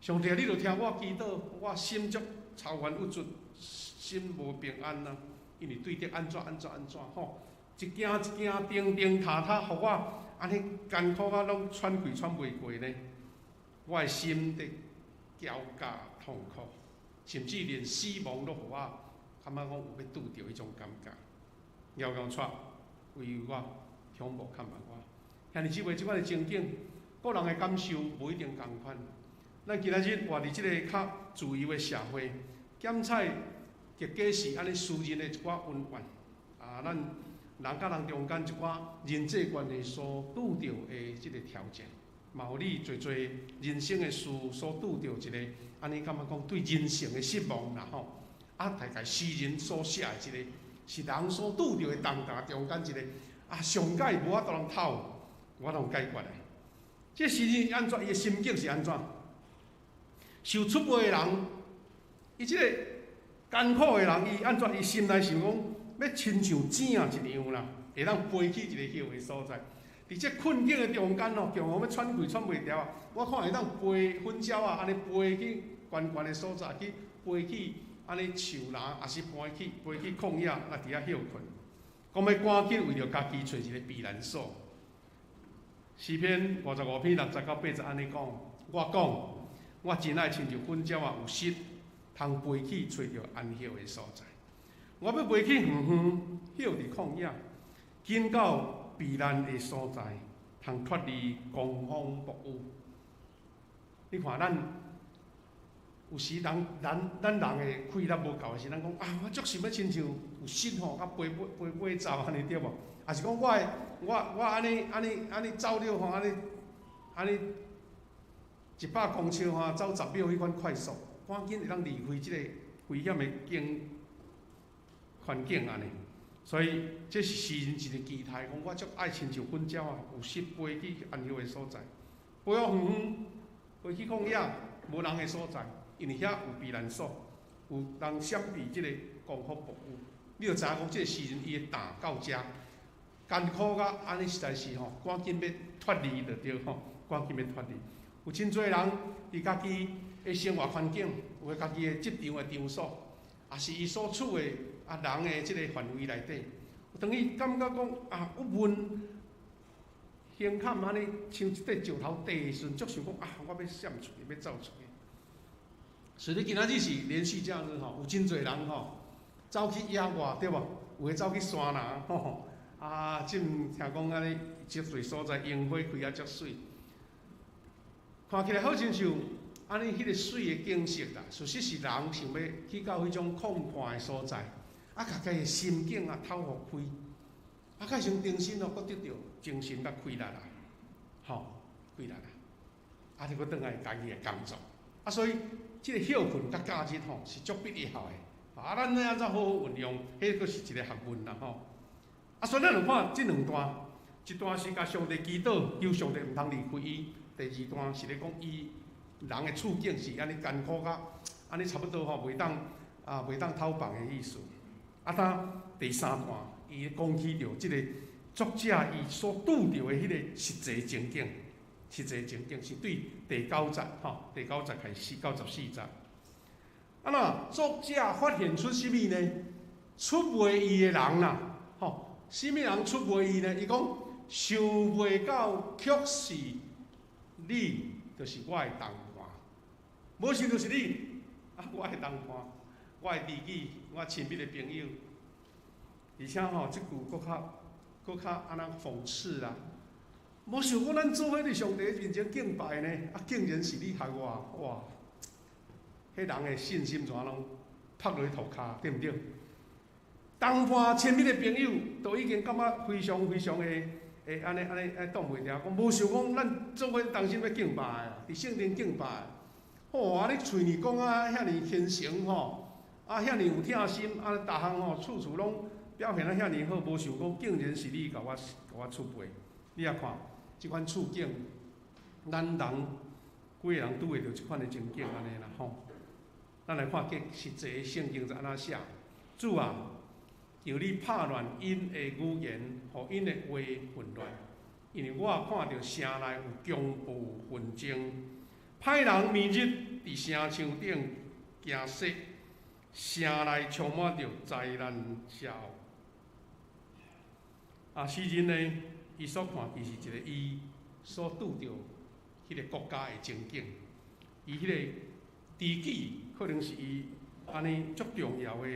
上帝，你著聽我祈禱，我心足愁煩鬱卒，心無平安啊！因為對敵按怎按怎按怎吼，一驚一驚，叮叮踏踏，予我按呢艱苦啊，攏喘氣喘袂過呢。我的心佇絞甲痛苦，甚至連死亡攏予我感覺講有欲拄著彼種感覺。搖搖掣圍我，恐怖崁縛我。兄弟姊妹，這款的情景，個人的感受無一定仝款。咱今仔日活佇這个較自由的社會，檢採結果是按呢私人的一寡恩怨，啊，咱人佮人中間一寡人際關係所拄著的這个挑戰，嘛予你濟濟人生的事所拄著一個按呢感覺講對人性的失望啦吼。啊，大概詩人所寫的這个是人所拄著的重擔中間一个啊，上蓋無法度通透，無法度解決的。這詩人按怎？伊的心境是按怎？受出賣的人，伊這个艱苦的人，伊按怎？伊心內想講，欲親像鳥一樣啦，會當飛去一个歇的所在。佇這困境的中間吼，強予欲喘氣喘袂牢啊！我看會當飛粉鳥仔，按呢飛去懸懸的所在，去飛去按呢樹林，抑是飛去飛去曠野，來佇遐歇睏。講欲趕緊為著家己揣一个避難所。詩篇55篇6節到8節按呢講，我講，我真愛親像粉鳥仔有翼，通飛去揣著安歇的所在。我欲飛去遠遠，歇佇曠野，緊到避難的所在，通脫離狂風暴雨。你看咱有時人咱咱人的氣力無夠的時，咱講啊，我足想欲親像有翼吼，啊飛飛飛飛走按呢對無？抑是講我的我我按呢按呢按呢走了吼，按呢按呢100公尺吼，走10秒彼款快速，趕緊會當離開這个危險的境環境按呢。所以這是詩人一个期待，講我足愛親像粉鳥仔，有翼飛去安歇的所在，飛予遠遠，飛去曠野無人的所在，因為遐有避難所，有人閃避這个狂風暴雨。你就知影講，這个詩人伊的擔到遮艱苦甲按呢，實在是吼，趕緊欲脫離就對吼，趕緊欲脫離。有真濟人佇家己的生活環境，有家己的職場的場所，抑是伊所處的啊人的這个範圍內底，當伊感覺講啊鬱悶、胸坎按呢，像一塊石頭硩的時陣，足想講啊，我欲閃出去，欲走出去。所以今仔日是連續假日吼，有真濟人吼走去野外對無？有的走去山林吼，啊，這毋聽講按呢，足濟所在櫻花開啊足媠。看起來好親像按呢，彼个媠的景色啦，事實是人想欲去到彼種曠闊的所在，啊，共家己的心境啊透予開，啊，較先重新哦，閣得著精神佮氣力啦，吼，氣力啦，啊，你閣轉來家己的工作，啊，所以這个歇睏佮假日吼是足必要的，啊，咱欲按怎好好運用，彼閣是一个學問啦吼。啊，所以咱就看這兩段，一段是共上帝祈禱，求上帝毋通離開伊；第二段是咧講伊人的處境是按呢艱苦甲按呢差不多吼，袂當啊袂當透放的意思。啊，當第三段，伊講起著這个作者伊所拄著的彼个實際情景，實際情景是對第九節吼，第九節開始到14節。啊那作者發現出啥物呢？出賣伊的人啦，吼，啥物人出賣伊呢？伊講想袂到，卻是你，就是我的同伴。無想著是你，啊，我的同伴，我的知己，我親密的朋友。而且吼，這句閣較閣較按怎諷刺啦？無想過咱做伙佇上帝面前敬拜呢，啊，竟然是你害我，哇！彼人的信心怎攏拍落去塗跤，對毋對？同伴親密的朋友都已經感覺非常非常的会按呢按呢按挡袂牢，讲无想讲咱做伙同心欲敬拜啊，伫圣殿敬拜。吼啊！你喙尔讲啊遐尔虔诚吼，啊遐尔有疼心，啊逐项吼处处拢表现啊遐尔好，无想讲竟然是你共我出卖。你也看這款處境，咱人幾个人拄會著這款的情景按呢啦吼。咱來看實際聖經是按怎寫？主啊，求你拍亂𪜶的語言，予𪜶的話混亂，因為我看著城內有強暴紛爭，歹人暝日佇城牆頂行踅，城內充滿著災難邪惡。啊，詩人呢，伊所看其實一个伊所拄著彼個國家的情景，伊彼個知己可能是伊按呢足重要的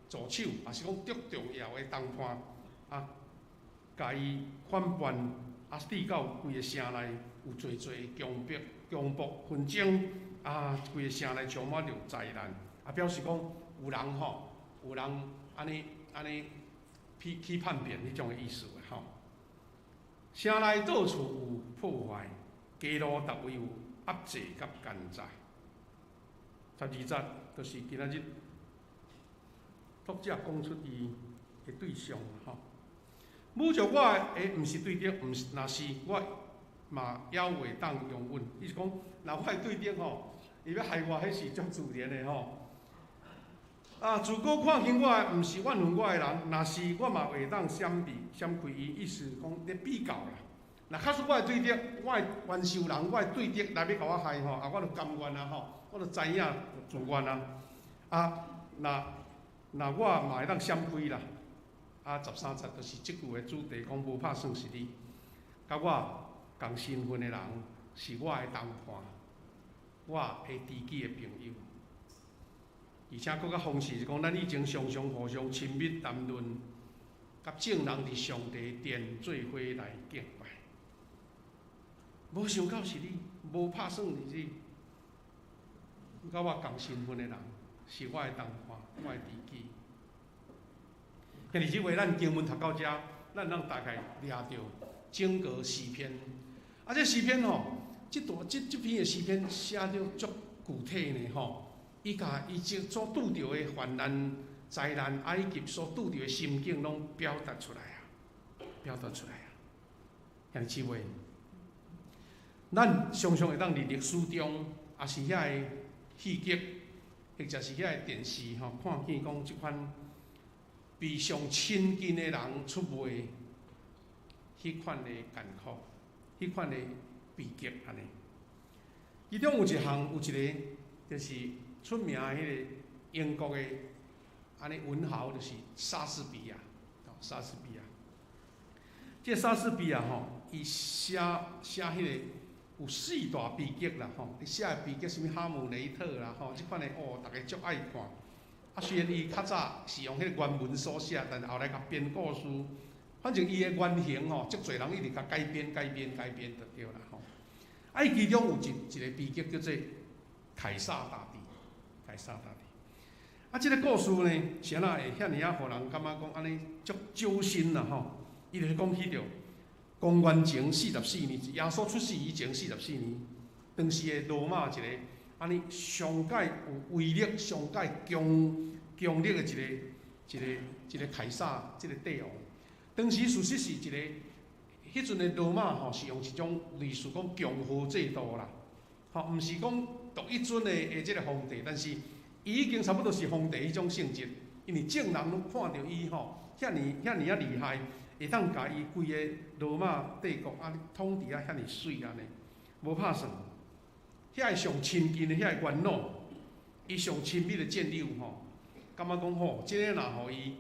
助手，抑是講足重要的同伴，啊，共伊反叛，啊，致到規个城內有濟濟強迫、強暴紛爭，啊，規個城內充滿著災難，啊，表示講有人吼，有人按呢按呢起叛變彼種的意思吼。城內到處有破壞，街路逐位有壓制佮奸詐。12節就是今仔日作者講出伊的對象吼。侮辱我的毋是對敵，毋是，若是我嘛猶會當容忍。伊是講，若我的對敵吼，伊欲害我，彼是足自然的吼。啊，如果看輕我的毋是怨恨我的人，若是我嘛會當閃避閃開伊，意思講咧比較啦。若假使我的對敵，我的冤仇人，我的對敵來欲共我害吼，啊，我就甘願啊吼，我就知影自願啊。啊，若我嘛會當閃開啦。啊，13節就是這句的主題，講無拍算是你，佮我仝身份的人是我的同伴，我的知己的朋友。而且閣較諷刺是講，咱以前常常互相親密談論，佮眾人佇上帝殿做伙來敬拜。無想到是你，無拍算是你，佮我仝身份的人是我的同伴，我的知己。兄弟姊妹，咱經文讀到遮，咱攏大概掠著整個詩篇。啊，這詩篇吼，這段這這篇的詩篇寫得足具體呢吼。伊共伊這所拄著的患難、災難，啊以及所拄著的心境，攏表達出來啊，表達出來啊。兄弟姊妹，咱常常會當佇歷史中，抑是遐个戲劇，或者是遐个電視吼，看見講這款被上親近的人出賣，彼款的艱苦，彼款的悲劇按呢。其中有一項，有一个就是出名的彼个英國的按呢文豪，就是莎士比亞，莎士比亞。這莎士比亞吼，伊寫寫彼个有四大悲劇啦吼，伊寫的悲劇啥物哈姆雷特啦吼，這款的哦，逐家足愛看。啊，雖然伊較早是用彼个原文所寫，但是後來共編故事，反正伊的原型吼，足濟人一直共改編、改編、改編就對啦吼。啊，伊其中有一個悲劇叫做凱撒大帝，凱撒大帝。啊，這個故事呢，是按怎會遐爾仔，予人感覺講按呢足揪心啦吼。伊就是講起著公元前四十四年，耶穌出世以前四十四年，當時的羅馬一個按呢上蓋有威力、上蓋強強力的一個凱撒，這個帝王。當時事實是一個，彼陣的羅馬吼是用一種類似講共和制度啦，吼，毋是講獨一尊的這個皇帝，但是伊已經差不多是皇帝彼種性質，因為眾人攏看著伊吼，遐爾遐爾仔厲害，會當共伊規个羅馬帝國按呢統治啊遐爾媠按呢，無拍算。遐个上親近的遐個元老，伊上親密的戰友吼，感覺講吼，這个若予伊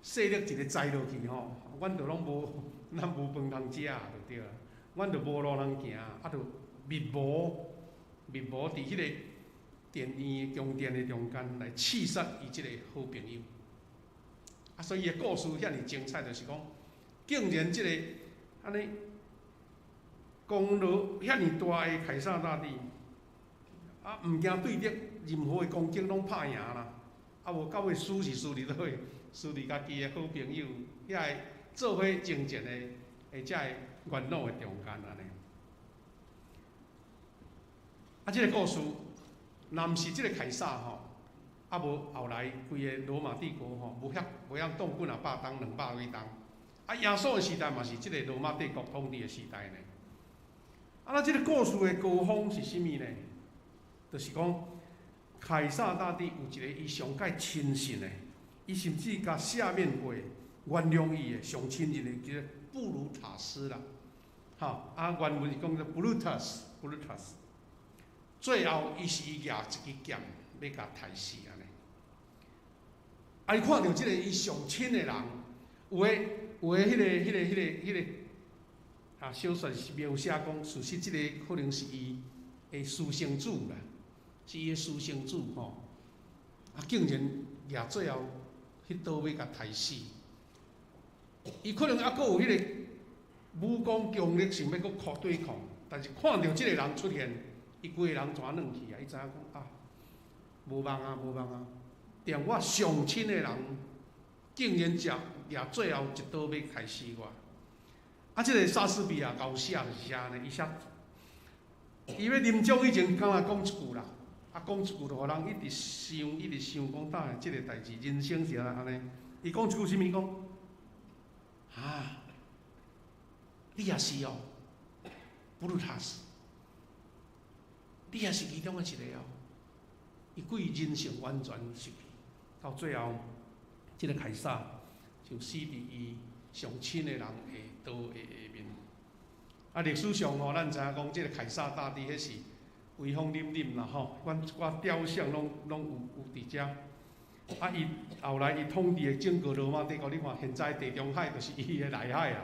勢力一个栽落去吼，阮就攏無，咱無飯通食就對啊，阮就無路通行，啊，就密謀密謀佇彼個殿院宮殿的中間來刺殺伊這個好朋友。啊，所以伊的故事遐爾精彩，就是講，竟然這個按呢功勞遐爾大的凱撒大帝，啊，毋驚對敵任何的攻擊攏拍贏啦。啊，無到尾輸是輸佇佗位，輸佇家己的好朋友，遐个做伙征戰的的遮个元老的中间按呢。啊，这个故事，若毋是这个凯撒吼，啊无后来规个罗马帝国吼，无遐长几若百冬、200几冬。啊，耶稣的时代嘛是这个罗马帝国统治的时代呢。啊，那这个故事的高峰是啥物呢？就是讲，凯撒大帝有一个伊上盖亲信的，伊甚至共赦免过、原谅伊的上亲近的，叫做布鲁塔斯啦。吼，啊，原文是讲做 Brutus，Brutus。最后，伊是伊举一支剑欲共刣死按呢。啊，伊看著这个伊上亲的人，有的迄个啊，小说是描写讲，事实这个可能是伊的私生子啦，是伊的私生子吼。啊，竟然举最后彼刀欲共刣死。伊可能犹阁有彼个武功强力，想欲阁抗对抗，但是看著这个人出现，伊规个人全软去啊！伊知影讲啊，无望啊，无望啊！连我上亲的人，竟然食举最后一刀欲刣死我。啊，这个莎士比亚𠢕写就是啥呢？伊写，伊欲临终以前，敢若讲一句啦，啊，讲一句就予人一直想，一直想，讲呾这个代志，人生是按呢。伊讲一句啥物？讲啊，你也是哦，布鲁塔斯，你也是其中的一个哦。伊规人性完全失去，到最后，这个凯撒就死伫伊上亲的人的刀的下面。啊，历史上吼，咱知影讲，这个凯撒大帝彼是威风凛凛啦吼，阮一寡雕像拢有伫遮。啊，伊后来伊统治的整个罗马帝国，你看现在地中海就是伊的内海啊。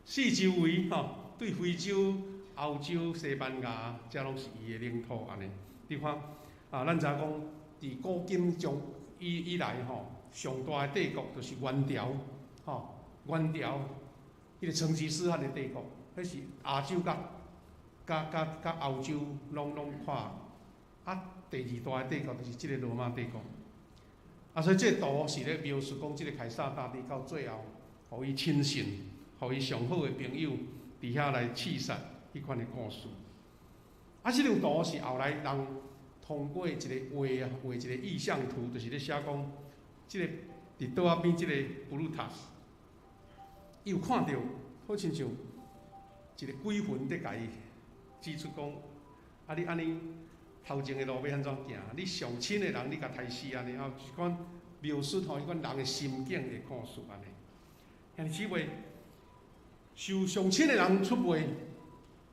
四周围吼，对非洲、欧洲、西班牙，遮拢是伊的领土按呢。你看啊，咱知影讲，伫古今中以来吼，上大的帝国就是元朝，吼，元朝，彼个成吉思汗的帝国，彼是亚洲佮欧洲拢看。啊，第二大的帝国就是这个罗马帝国。啊，所以这个图是咧描述讲，这个凯撒大帝到最后，予伊亲信，予伊上好的朋友，伫遐来刺杀，彼款的故事。啊，这张图是后来人通过一个画啊，画一个意象图，就是咧写讲，这个伫桌仔边这个布鲁塔斯，伊有看著，好亲像一个鬼魂伫共伊指出讲，啊，你按呢头前的路欲按怎行？你上亲的人，你共刣死按呢，啊，一款描述吼，彼款人的心境的故事按呢。兄弟姊妹，受上亲的人出卖，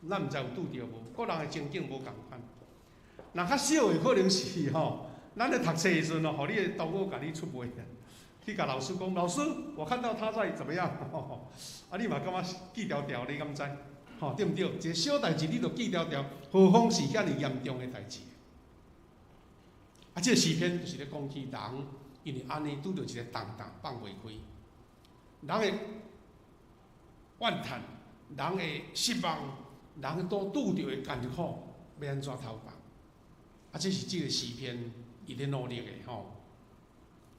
咱毋知有拄著无？各人的情景无仝款。若较少的可能是吼，咱咧读册的时阵哦，予你的同学共你出卖啊，去共老师讲，老师，我看到他在怎么样？啊，你嘛感觉记牢牢，你敢知？吼，对毋对？一个小代志你就记牢牢，何况是遐尔严重的代志？啊，这个诗篇就是咧讲起人，因为按呢拄著一个重担放袂开，人会怨叹，人会失望，人都拄著的艰苦，欲按怎头放？啊，这是这个诗篇伊咧努力的吼。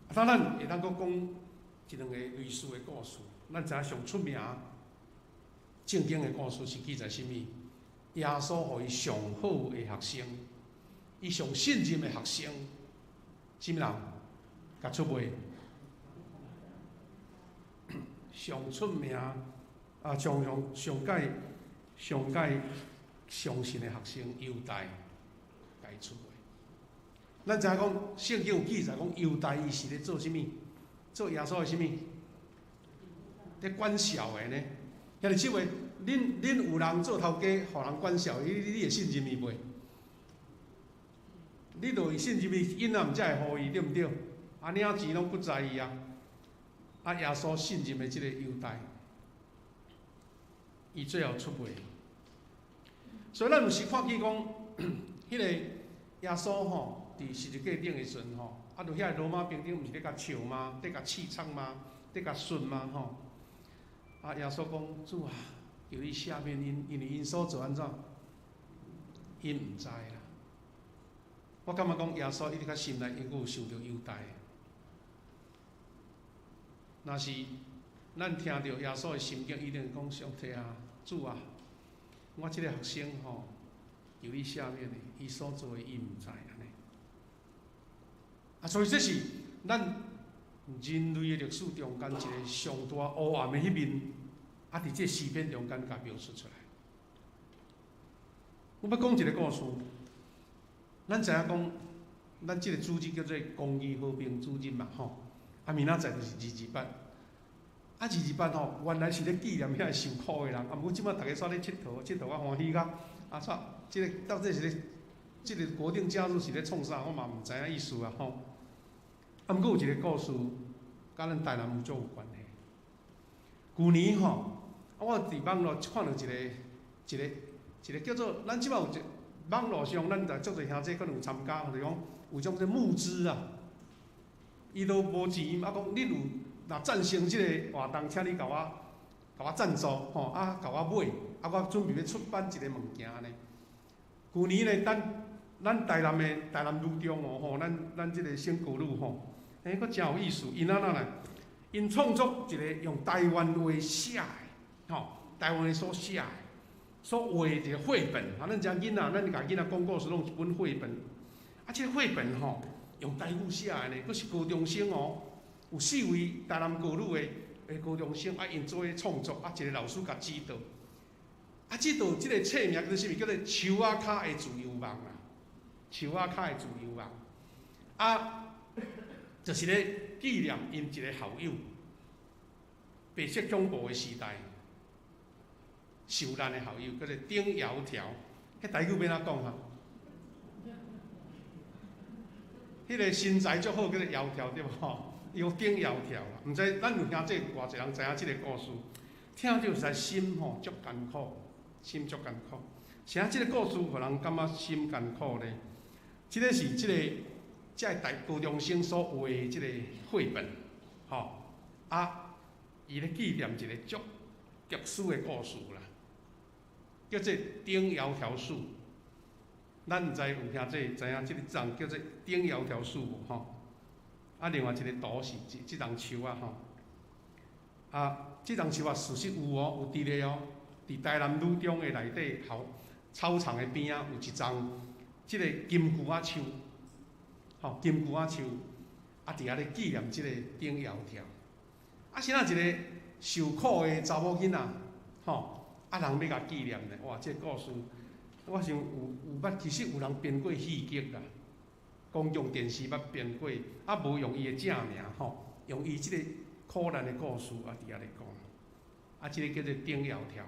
啊，当咱会当阁讲一两个类似的故事，咱知影上出名圣经的故事是记载啥物？耶稣予伊上好的学生，伊上信任的学生，啥物人？共出卖？上出名啊，上上上盖上盖相信的学生犹大，共伊出卖。咱知影讲，圣经有记载讲，犹大伊是咧做啥物？做耶稣的啥物？咧管痟的呢？兄弟姊妹，恁有人做头家，予人管痟，你会信任伊袂？你就会信任伊，囡仔毋才会予伊，对毋对？啊，领钱拢不在意啊！啊，耶稣信任的这个犹大，伊最后出卖。所以咱有时看见讲，彼个耶稣吼，伫十字架顶的时阵吼，啊，就遐罗马兵丁毋是咧共笑吗？咧共刺创吗？咧共训吗？吼！啊，耶稣讲，主啊，求你赦免𪜶，因为𪜶所做按怎，𪜶毋知啦。我感觉讲耶稣一直较心内应该有想著犹大。若是咱聽著耶穌的心境，一定講上帝啊，主啊，我這個學生吼，求你赦免的，伊所做的伊毋知按呢。啊，所以這是咱人類的歷史中間一個上大黑暗的彼面，啊，佇這詩篇中間共描述出來。我欲講一個故事，咱知影講，咱這個主日叫做公義和平主日嘛，吼。啊，明仔載就是228。啊，228吼，原來是咧紀念遐受苦的人，啊，毋過這擺逐家煞咧𨑨迌，𨑨迌較歡喜較，啊，煞這個到底是咧，這個國定假日是咧創啥，我嘛毋知影意思啊，吼。啊，毋過有一個故事，佮咱台南有足有關係。舊年吼，啊，我佇網路看著一個叫做，咱這擺有一網路上，咱就足濟兄弟可能有參加，就是講有種這募資啊，伊都無錢，啊，講恁有若贊成這個活動，請你共我贊助，吼，啊，共我買，啊，我準備欲出版一個物件呢。舊年呢，咱台南的台南女中哦，吼，咱這個省高女吼，欸，閣誠有意思，𪜶按怎呢？𪜶創作一個用台灣話寫的，吼，台灣話所寫的，所畫一個繪本。啊，咱遮囡仔，咱共囡仔講故事，攏有一本繪本。啊，這個繪本吼，用台語寫的呢，閣是高中生哦，有四位台南高女的高中生，啊，𪜶做伙創作，啊，一個老師共指導。啊，指導這個冊名叫做啥物？叫做《樹仔跤的自由夢》啦，樹仔跤的自由夢。啊，就是咧紀念𪜶一個校友，白色恐怖的時代受難的校友，叫做丁窈窕。彼台語欲按怎講啊？彼個身材足好，叫做窈窕對無吼？伊講丁窈窕啦，毋知咱有兄弟偌濟人知影這個故事，聽著實在心吼足艱苦，心足艱苦。啥這個故事予人感覺心艱苦呢？這個是這個這個大高中生所畫的這個繪本，吼啊，伊咧紀念一個足特殊的故事啦，叫做丁窈窕樹。咱毋知有兄弟知影這個叢叫做丁窈窕樹無吼？啊，另外一個圖是這叢樹啊吼。啊，這叢樹啊，事實有哦，有佇咧哦，佇台南女中的內底校操場的邊仔有一叢這個金龜仔樹，吼，金龜仔樹，啊，佇遐咧紀念這個丁窈窕。啊，是怎一個受苦的查某囡仔，吼，啊，人欲共紀念咧，哇，這個故事。我想有捌，其實有人編過戲劇啦，公共電視捌編過，啊無用伊的正名吼，用伊這個苦難的故事啊，佇遐咧講，啊，這個叫做丁窈窕，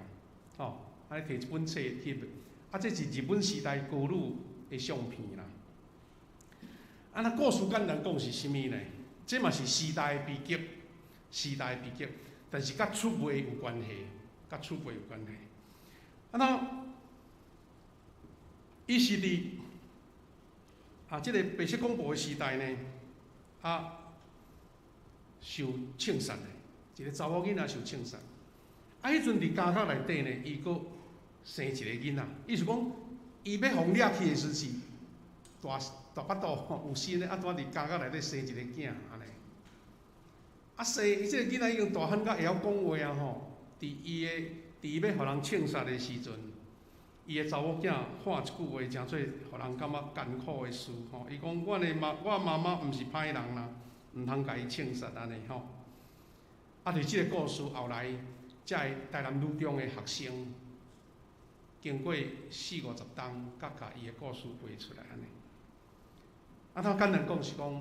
吼，啊，摕一本冊翕，啊，這是日本時代高女的相片啦。啊，那故事簡單講是啥物呢？這嘛是時代的悲劇，時代的悲劇，但是佮出賣有關係，佮出賣有關係。啊，那。伊是佇啊，這個白色恐怖的時代呢，啊，受槍殺的，一個查某囡仔受槍殺。啊，彼陣佇監獄內底呢，伊閣生一個囡仔，意思講，伊欲予掠去的時陣，大大腹肚有身的，啊，拄仔佇監獄內底生一個囝按呢。啊，生伊這個囡仔已經大漢甲會曉講話啊吼，佇伊的佇伊欲予人槍殺的時陣。伊的查某囝喊一句話，誠做予人感覺艱苦的事吼。伊講：阮的媽，我媽媽毋是歹人啦，毋通共伊槍殺按呢吼。啊，佇這個故事後來，這个台南女中的學生，經過四五十冬，才共伊的故事畫出來按呢。啊，他簡單講是講，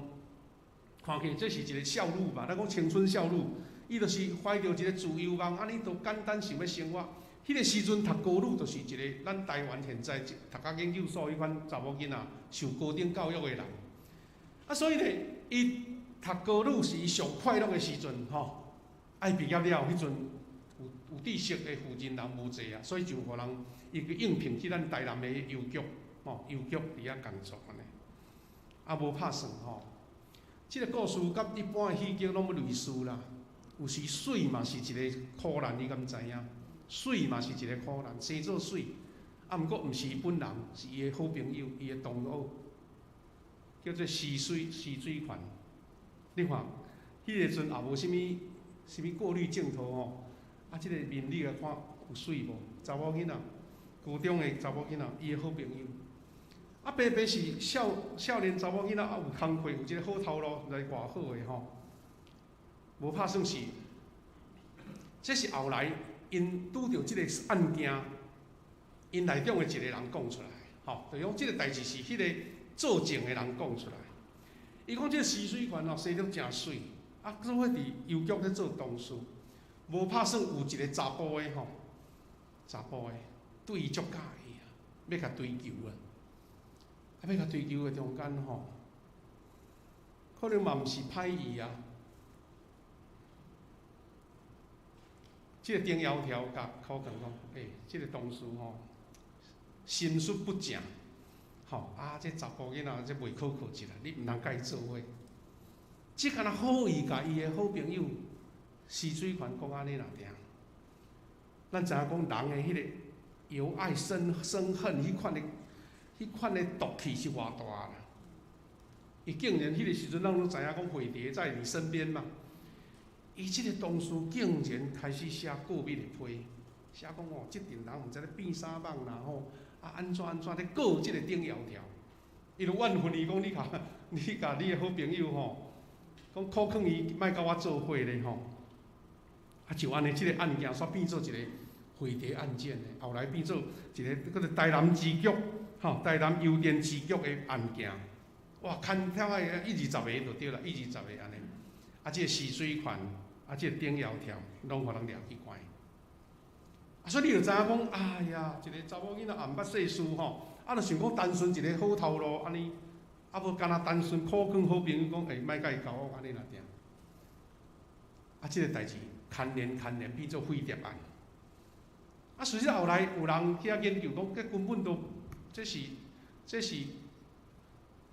看起來這是一個少女吧？咱講青春少女，伊就是懷著一個自由夢，按呢就簡單想欲生活。彼個時陣讀高女就是一個咱台灣現在讀到研究所彼款查某囡仔，受高等教育的人。啊，所以呢，伊讀高女是伊上快樂的時陣吼。啊，伊畢業了，彼陣有知識的負責人無濟啊，所以就予人伊去應聘去咱台南的郵局，吼，郵局佇遐工作按呢。啊，無拍算吼。這個故事佮一般的戲劇攏類似啦。有時媠嘛是一個苦難，你敢知影？媠嘛是一個苦難，生做媠，啊，毋過毋是伊本人，是伊的好朋友，伊的同學，叫做施水施水環。你看，彼個陣也無啥物啥物过滤镜头吼，啊，这个面你来看有媠无？查某囡仔，高中的查某囡仔，伊的好朋友。啊，白白是少少年查某囡仔，啊有工课，有一个好头路，毋知偌好的吼。无拍算是，这是后来𪜶拄著这个案件，𪜶内中的一个人讲出来，吼，就讲这个代志是彼个作证的人讲出来。伊讲这个徐水权哦，生得诚媠，啊，做伙伫邮局咧做同事，无拍算有一个查埔的吼，查埔的对伊足佮意啊，欲共追求啊，啊，欲共追求的中间吼，可能嘛毋是歹意啊。这个顶窈窕共苦劝讲，欸，这个同事吼，心术不正，吼啊，这查埔囡仔这袂可靠一啦，你毋通佮伊做伙。这敢若好意共伊的好朋友徐水权讲按呢尔尔。咱知影讲人的彼个由爱生生恨，彼款的毒气是偌大啦。伊竟然彼个时阵，咱拢知影讲匪谍在你身边嘛。伊这个同事竟然开始写告密的批，写讲哦，这阵人毋知咧变啥蠓啦吼，啊按怎按怎咧告这个顶窈窕。伊就怨恨伊讲，你共你的好朋友吼，讲苦劝伊莫佮我做伙咧吼。啊，就按呢，这个案件煞变做一个匪谍案件的，后来变做一个叫做台南支局，吼，台南邮电支局的案件。哇，牵跳的一二十个就对啦，一二十个按呢。啊，这个徐水权，啊，这个顶窈窕，拢予人掠去关。啊，所以你就知影讲，哎呀，一个查某囡仔也毋捌世事吼，啊，就想讲单纯一个好头路按呢，啊，无干焦单纯苦劝好朋友讲，欸，莫佮伊交往按呢尔尔。啊，这个代志牵连牵连变做匪谍案。啊，事实后来有人去遐研究讲，这根本都这是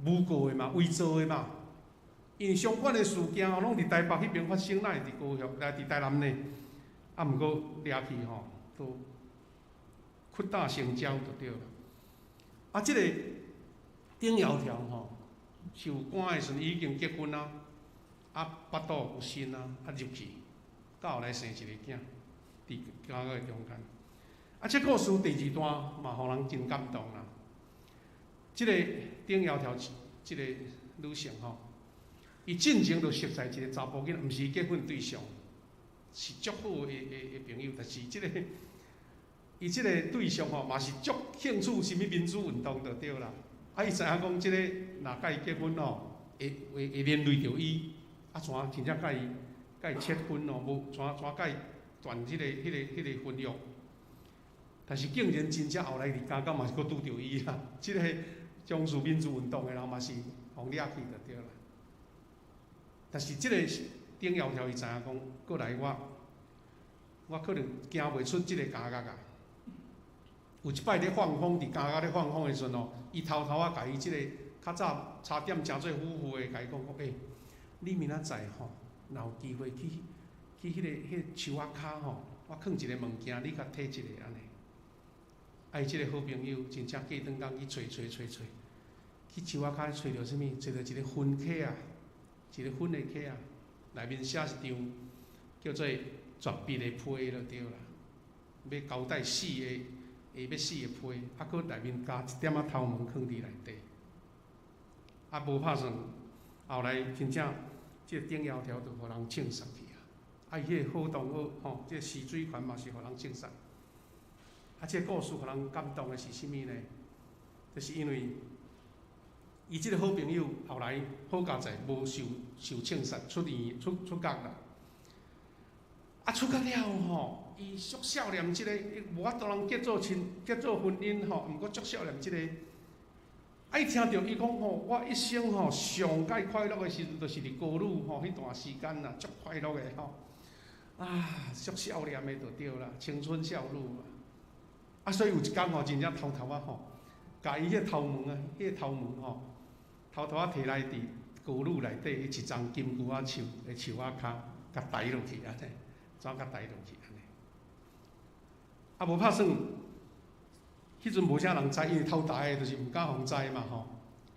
诬告的嘛，伪造的嘛。因为相关的事件吼，拢伫台北彼边发生，哪会伫高雄？来伫台南呢？啊，毋过掠去吼，都屈打成招就对啦。啊，这个顶窈窕吼，受关的时阵已经结婚啊，啊，腹肚有身啊，啊入去，到后来生一个囝，伫监狱中间。啊，这故事第二段嘛，予人真感动啦。这个顶窈窕这个女性吼，伊进前就熟似一个查埔囡仔，毋是结婚对象，是足好的朋友，但是这个伊这个对象吼，嘛是足兴趣啥物民主运动就对啦。啊，伊知影讲这个若佮伊结婚吼，会连累著伊，啊，怎真正佮伊切婚哦，无怎怎佮伊断这个婚约。但是竟然真正后来伫监狱嘛是阁拄著伊啦，这个从事民主运动的人嘛是予掠去就对啦。但是这个顶窈窕伊知影讲，过来我可能行袂出这个监狱啊。有一摆咧放风，伫监狱咧放风的时阵哦，伊偷偷仔共伊这个较早差点成做夫妇的，共伊讲讲，欸，你明仔载吼，若有机会去彼个树仔跤吼，我囥一个物件，你共提一下按呢。啊，伊这个好朋友真正过转工去揣揣揣揣，去树仔跤揣著啥物？揣著一个婚契啊，一个婚的契啊，内面写一张叫做绝笔的批就对啦，欲交代死的，会欲死的批，啊，阁内面加一点仔头毛囥伫内底，啊，无拍算，后来真正这个顶窈窕就予人枪杀去啊！啊，伊彼个好同学吼，这个徐水权嘛是予人枪杀。啊，这个故事予人感动的是啥物呢？就是因为伊这个好朋友后来好佳哉无受枪杀，出院出狱啦。啊，出狱了吼，伊足少年这个，伊无法度通结做亲结做婚姻吼，毋过足少年这个。啊，伊听著伊讲吼，我一生吼上盖快乐的时阵，就是伫高女吼彼段时间啦，足快乐的吼。啊，足少年的就对啦，青春少女啊。啊，所以有一工吼，真正偷偷仔吼，共伊彼个头毛啊，彼个头毛吼，偷偷仔提来伫高女内底彼一丛金龟仔树的树仔跤，共刣落去按呢，怎共刣落去按呢？啊，无拍算，彼阵无啥人知，因为偷刣的，就是毋敢予人知嘛吼。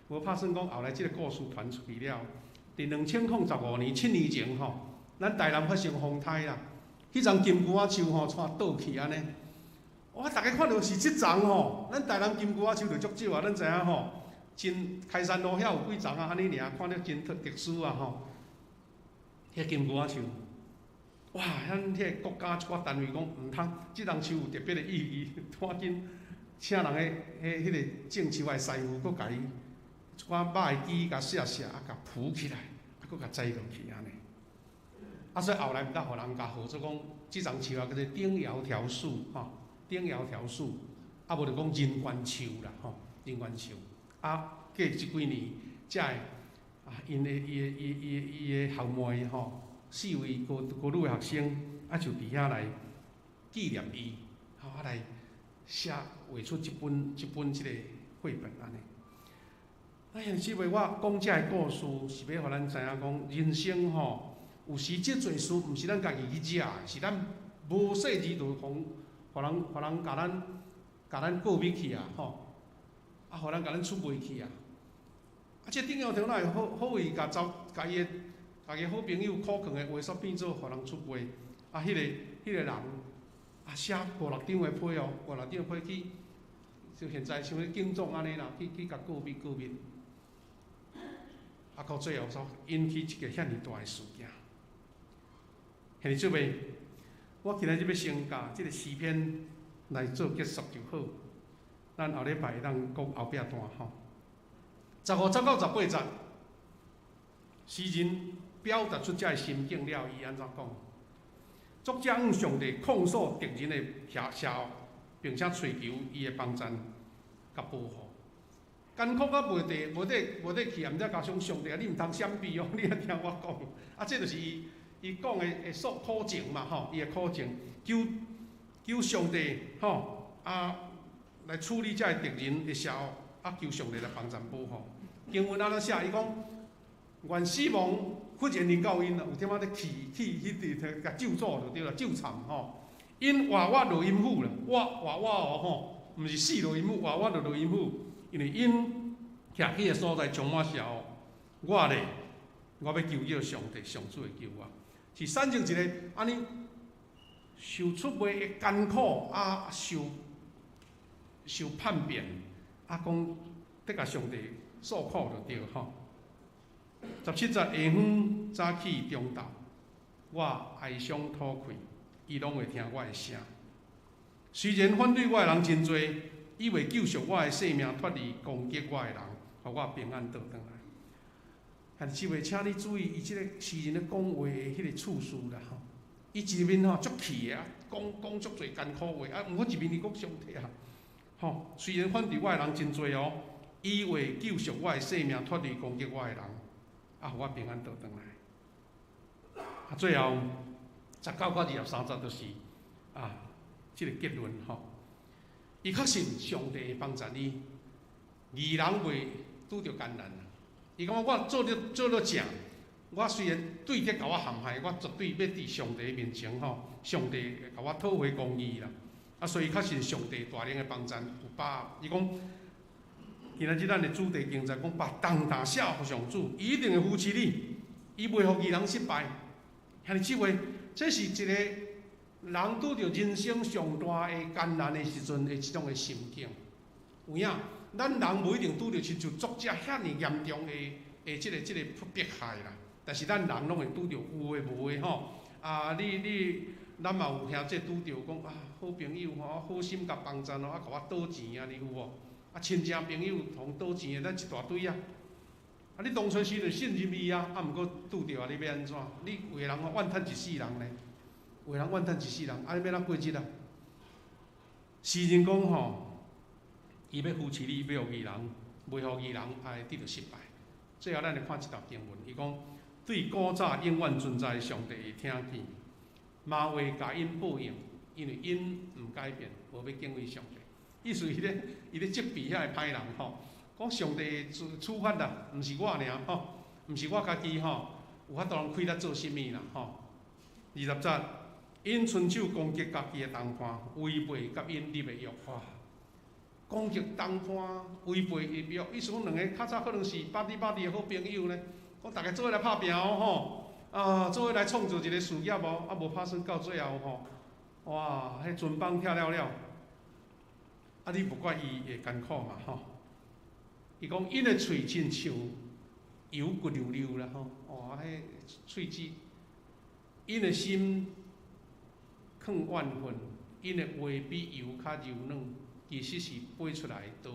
无拍算讲后来这个故事传出去了，伫2015年7年前吼，咱台南發生風颱啦，彼叢金龜仔樹吼，帶倒去按呢。哇！逐家看著是這叢吼，咱台南金龜仔樹就足少啊，咱知影吼，真開山路遐有幾叢啊，按呢爾看著真特特殊啊吼。彼金龜仔樹，哇！咱彼個國家一寡單位講毋通，這叢樹有特別的意義，趕緊請人彼彼彼個種樹的師傅，閣共伊一寡肉的枝共卸卸，啊，共鋪起來，啊，閣共栽落去按呢。啊，所以後來毋得予人共號做講，這叢樹啊叫做頂窈窕樹吼，頂窈窕樹，啊無就講人權樹啦吼，人權樹。啊，過這幾年，才會啊，𪜶的伊的伊伊伊的校妹吼，四位高高女的學生，啊就佇遐來紀念伊，吼啊來寫畫出這本這本這個繪本按呢。啊，兄弟姊妹，我講這个故事是欲予咱知影講，人生吼，有時這濟事毋是咱家己去惹的，是咱無細膩就予予人予人共咱共咱告密去啊，吼！啊，予人共咱出賣去啊！啊，這頂窈窕哪會好好為共走共伊的共伊好朋友苦勸的話，煞變做予人出賣？啊，彼個人啊寫五六張的批哦，五六張的批去，就現在像彼警總按呢啦，去去共告密告密，啊，到最後煞引起一個遐爾大的事件。兄弟姊妹，我今仔日欲先共這個詩篇來做結束就好。咱後禮拜會當講後壁段吼。15節到18節，詩人表達出這个心境了，伊按怎講？作者向上帝控訴敵人的邪邪惡，並且揣求伊的幫贊佮保護。艱苦到袂地無得無得去啊！毋知加上上帝啊，你毋通閃避哦！你愛聽我講，啊，這就是伊伊講的的訴苦情嘛吼，伊的苦情，求求上帝吼啊來處理這个敵人的邪惡，啊求上帝來幫贊保護。經文按怎寫？伊講願死亡忽然臨到𪜶啦，有點仔咧氣氣彼佇共咒詛就對啦，咒讒吼。𪜶活活落陰府啦，活活活哦吼，毋是死落陰府，活活就落陰府，因為𪜶徛起的所在充滿邪惡。我咧，我欲求叫上帝上主會救我，是產生一个按呢受出賣的艱苦啊，受受叛變啊，講得共上帝訴苦就對吼。17節，下昏早起中晝，我哀傷吐氣，伊攏會聽我的聲。雖然反對我的人真濟，伊會救贖我的性命脫離攻擊我的人，予我平安倒轉來。兄弟姊妹，請你注意，伊這個詩人咧講話的彼個次序啦吼。伊一面吼足氣的啊，講講足濟艱苦話啊，毋過一面伊講上帝啊，吼。雖然反對我的人真濟哦，伊會救贖我的性命脫離攻擊我的人，啊，予我平安倒轉來。啊，最後19到23節就是啊，這個結論吼。伊確信上帝會幫助伊，義人袂拄著艱難。伊感覺我做了正，我雖然對敵共我陷害，我絕對欲佇上帝面前吼，上帝會共我討回公義啦。啊，所以確信上帝大能的幫贊有把握。伊講，今仔日咱的主題經節講，把重擔卸予上主，伊一定會扶持你，伊袂予義人失敗。兄弟姊妹，這是一個人拄著人生上大的艱難的時陣的這種的心境。有影，咱人無一定拄著親像作者遐爾嚴重的的這個這個迫害啦，但是咱人攏會拄著有的無的吼。啊，你你咱嘛有兄弟拄著講啊，好朋友吼，好心共幫贊哦，啊，共我賭錢啊，你有無？啊，親情朋友通賭錢的，咱一大堆啊。啊，你當初時就信任伊啊，啊，毋過拄著啊，你欲按怎？你有的人吼怨嘆一世人呢，有的人怨嘆一世人，啊，你欲按怎過日啊？詩人講吼，伊欲扶持你，欲予義人，袂予義人會得著失敗。最後，咱來看這段經文，伊講對古早永遠存在的上帝會聽見，嘛會共𪜶報應，因為𪜶毋改變，無欲敬畏上帝。意思伊咧責備遐个歹人吼，講上帝處處罰啦，毋是我爾吼，毋是我家己吼，有法度通氣力做啥物啦吼。20節，𪜶伸手攻擊家己的同伴，違背佮𪜶立的約。哇！攻擊同伴，違背立約，意思講兩个較早可能是百里百里的好朋友呢，講逐家做伙來拍拚哦吼，啊，做伙来创造一个事业哦，啊，无拍算到最后吼，哇，彼船枋拆了了，啊，你无怪伊会艰苦嘛吼。伊讲𪜶的喙亲像油骨溜溜啦吼，哇，彼喙齿，𪜶的心藏怨恨，𪜶的话比油较柔软，其实是飞出来的刀，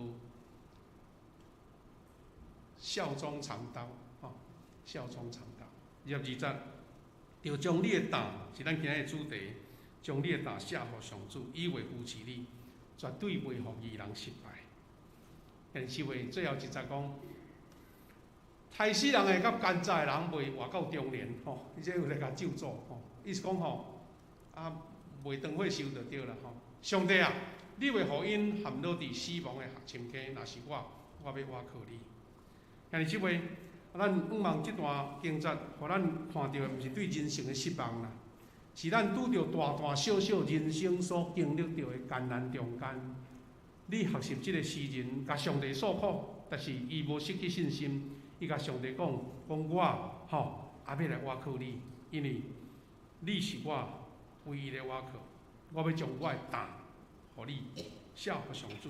笑中藏刀，吼，笑中藏刀。22节，就将你的担，是咱今日的主题，将你的担卸予上主，伊会扶持你，绝对袂予义人失败。但是话最后一节讲，刣死人的佮奸诈的人袂活到中年，吼，伊这有咧共咒诅，吼，意思讲吼，啊，袂长岁寿就对啦，吼。上帝啊，你袂予𪜶陷落伫死亡的深坑，若是我，我欲倚靠你。兄弟姊妹，咱向望这段经节，予咱看著的毋是对人生的失望啦，是咱拄著大大小小人生所经历著的艰难中间，你学习这个诗人共上帝诉苦，但是伊无失去信心，伊共上帝讲，讲我吼，也欲来倚靠你，因为你是我唯一的倚靠，我欲将我的担予你，卸予上主，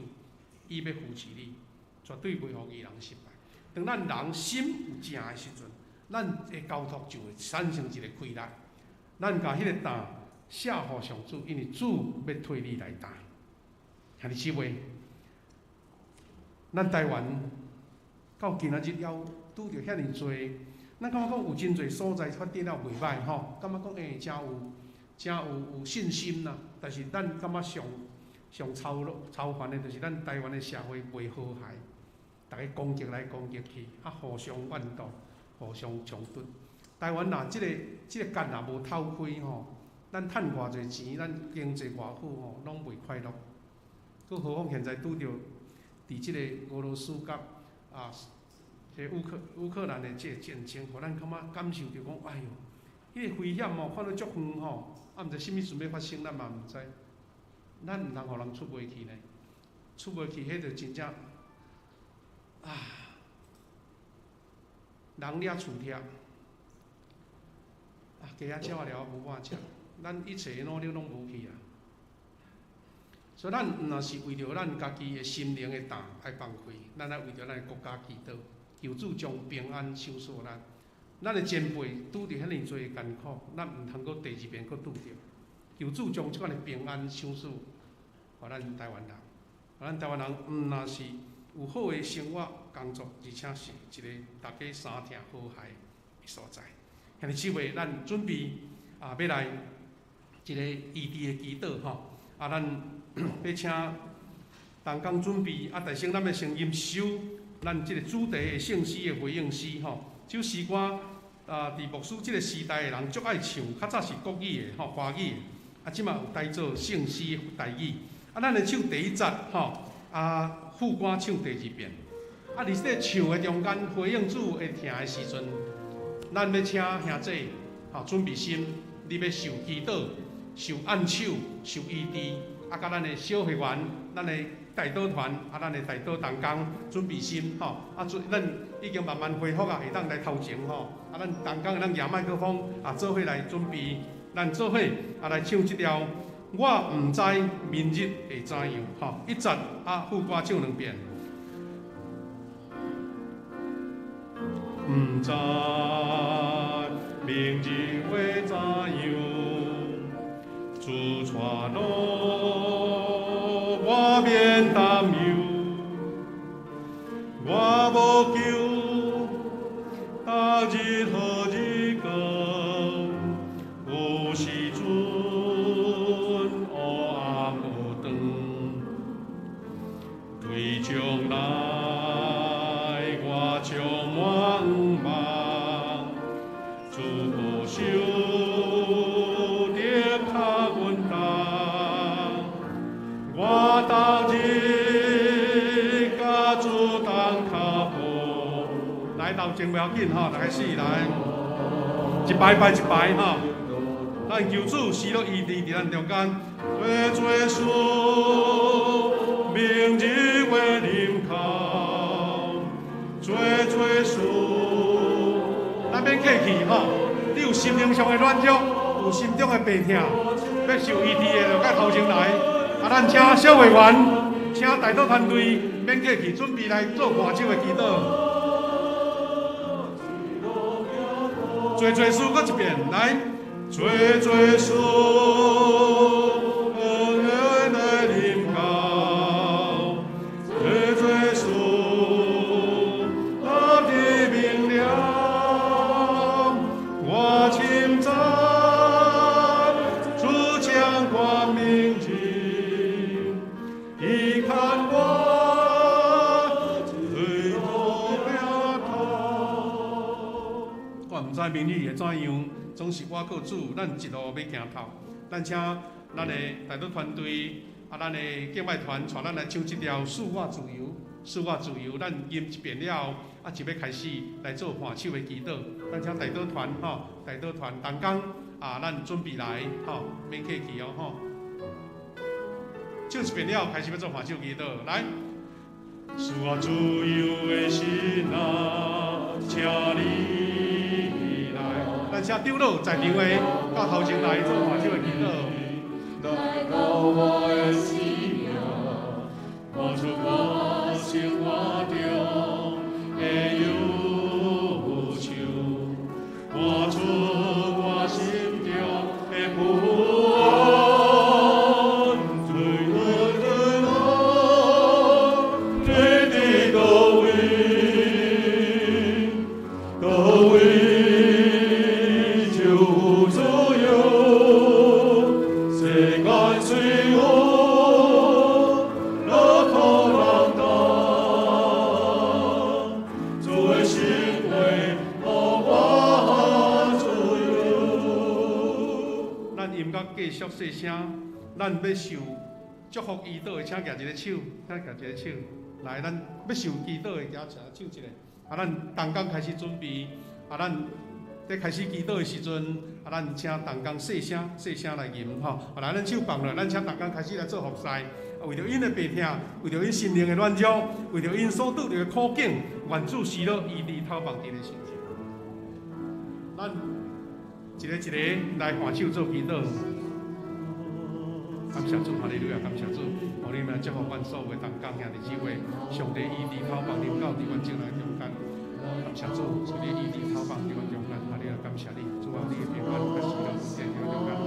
伊欲扶持你，绝对袂予义人失败。当咱人心有正的时阵，咱的交托就会产生一个气力。咱共彼个担卸予上主，因为主欲替你来担。兄弟姊妹，咱台湾到今仔日犹拄著遐尔济，咱感觉讲有真济所在发展了袂䆀吼，感觉讲真有真有有信心啦。但是咱感觉上上操操烦的，就是咱台湾的社会袂和谐，逐家攻击来攻击去，啊，互相怨妒，互相冲突。台湾若这个结若无透开吼，咱趁偌济钱，咱经济偌好吼，拢袂快乐。阁何况现在拄著伫这个俄罗斯佮啊，这乌克兰的这个战争，予咱感觉感受著讲，哎哟，彼个危险吼，看著足远吼，啊，毋知啥物时阵欲发生，咱嘛毋知。咱毋通予人出袂去呢，出袂去，彼就真正啊，人掠厝拆，啊，鸡仔鸟仔了无半只，咱一切努力拢无去啊。所以咱毋若是为著咱家己的心灵的担爱放开，咱爱为著咱的国家祈祷，求主将平安赏赐咱。咱的前辈拄著遐尔济艰苦，咱毋通阁第二遍阁拄著。求主将这款的平安赏赐，予咱台湾人。咱台湾人毋若是有好的生活、工作，而且是一个大家相疼和谐的所在。兄弟姊妹，咱准备啊，欲来一个医治的祈祷吼。啊，咱欲请同工准备啊，大声咱欲先吟首咱这个主题的圣诗的回应诗吼。这首诗歌啊，伫牧师这个时代的人足爱唱，较早是国语的吼，华语的，啊，这马有代做圣诗台语。啊，咱来唱第一节吼，啊，副歌唱第二遍。啊，伫这唱的中间，回应主会疼的时阵，咱欲请兄弟吼准备心，你欲受祈祷、受按手、受医治，啊，佮咱的小会员、咱的代祷团、啊，咱的代祷同工准备心吼，啊，咱已经慢慢恢复啊，会当来头前吼，啊，咱同工咱举麦克风啊，做伙来准备，咱做伙啊来唱这条。我毋知明日会怎样，吼，一节啊，副歌唱两遍。毋知明日会怎样，主带路，我免担忧。我无求逐日好日过，有时阵黑暗有长，对将来我充满盼望，主保守的较阮重，我逐日佮主同脚步。来头前不要紧吼，大家四来，一排排一排吼。咱求主施落医治伫咱中间，做做事，明日会临到，做做事，咱免客气吼，你有心灵上的软弱，有心中的病痛，欲受医治的，就到头前来。啊，咱请小会员，请代祷团队免客气，准备来做换手的祈祷。做做事阁一遍，来，做做事。明日会怎样？总是我靠主，咱一路欲行头。咱请咱的代祷团队，啊，咱的敬拜团，带咱来唱这条《赐我自由》，赐我自由。咱吟一遍了后，啊，就欲开始来做换手的祈祷。咱请代祷团吼，代祷团同工啊，咱准备来吼，免客气哦吼。唱一遍了后，开始欲做换手祈祷，来。赐我自由的心啊，请你来。咱请长老在场的到头前来做换手的祈祷。来到我的生命，活出我生活中的忧愁，活出我心中的不安。罪恶的路，你伫佗位？佗位？继续细声，咱欲受祝福祈祷的，请举一个手，请举一个手。来，咱欲受祈祷的，举一手一下。啊，咱同工开始准备。啊，咱伫开始祈祷的时阵，啊，咱请同工细声细声来吟吼。啊，来，咱手放落，咱请同工开始来做服侍。啊，为著𪜶的病痛，为著𪜶心灵的软弱，为著𪜶所拄著的苦境，愿主施乐医治透放伫咧身上。咱一个一个来换手做祈祷。感谢主，哈利路亚！感谢主，予你们祝福阮所有的同工兄弟姊妹，上帝医治透放临到伫阮众人中间。感谢主，求你医治透放伫阮中间，哈利路亚！感谢你，主啊，你的平安佮喜乐恩典伫阮中间，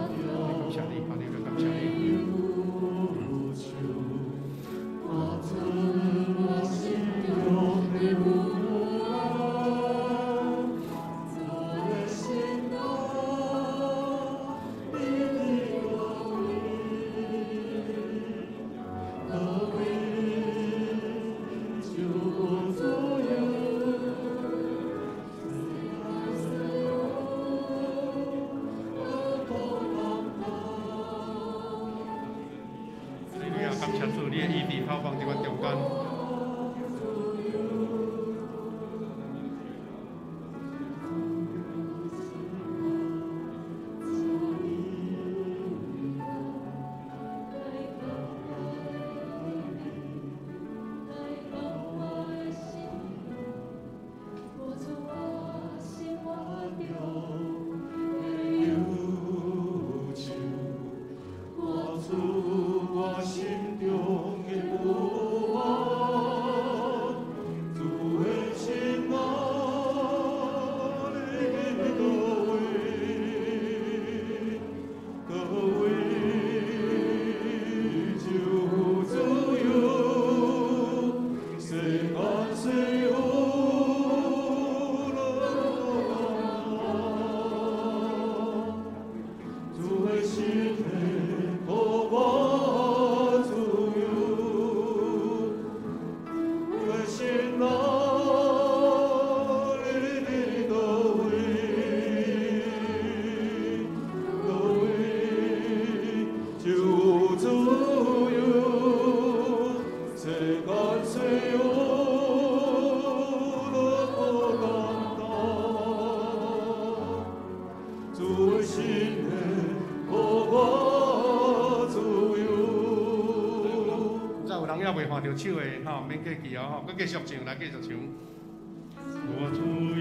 感谢你，哈利路亚！感谢你。手的吼，免客气哦吼，阁继续唱，来继续唱。我自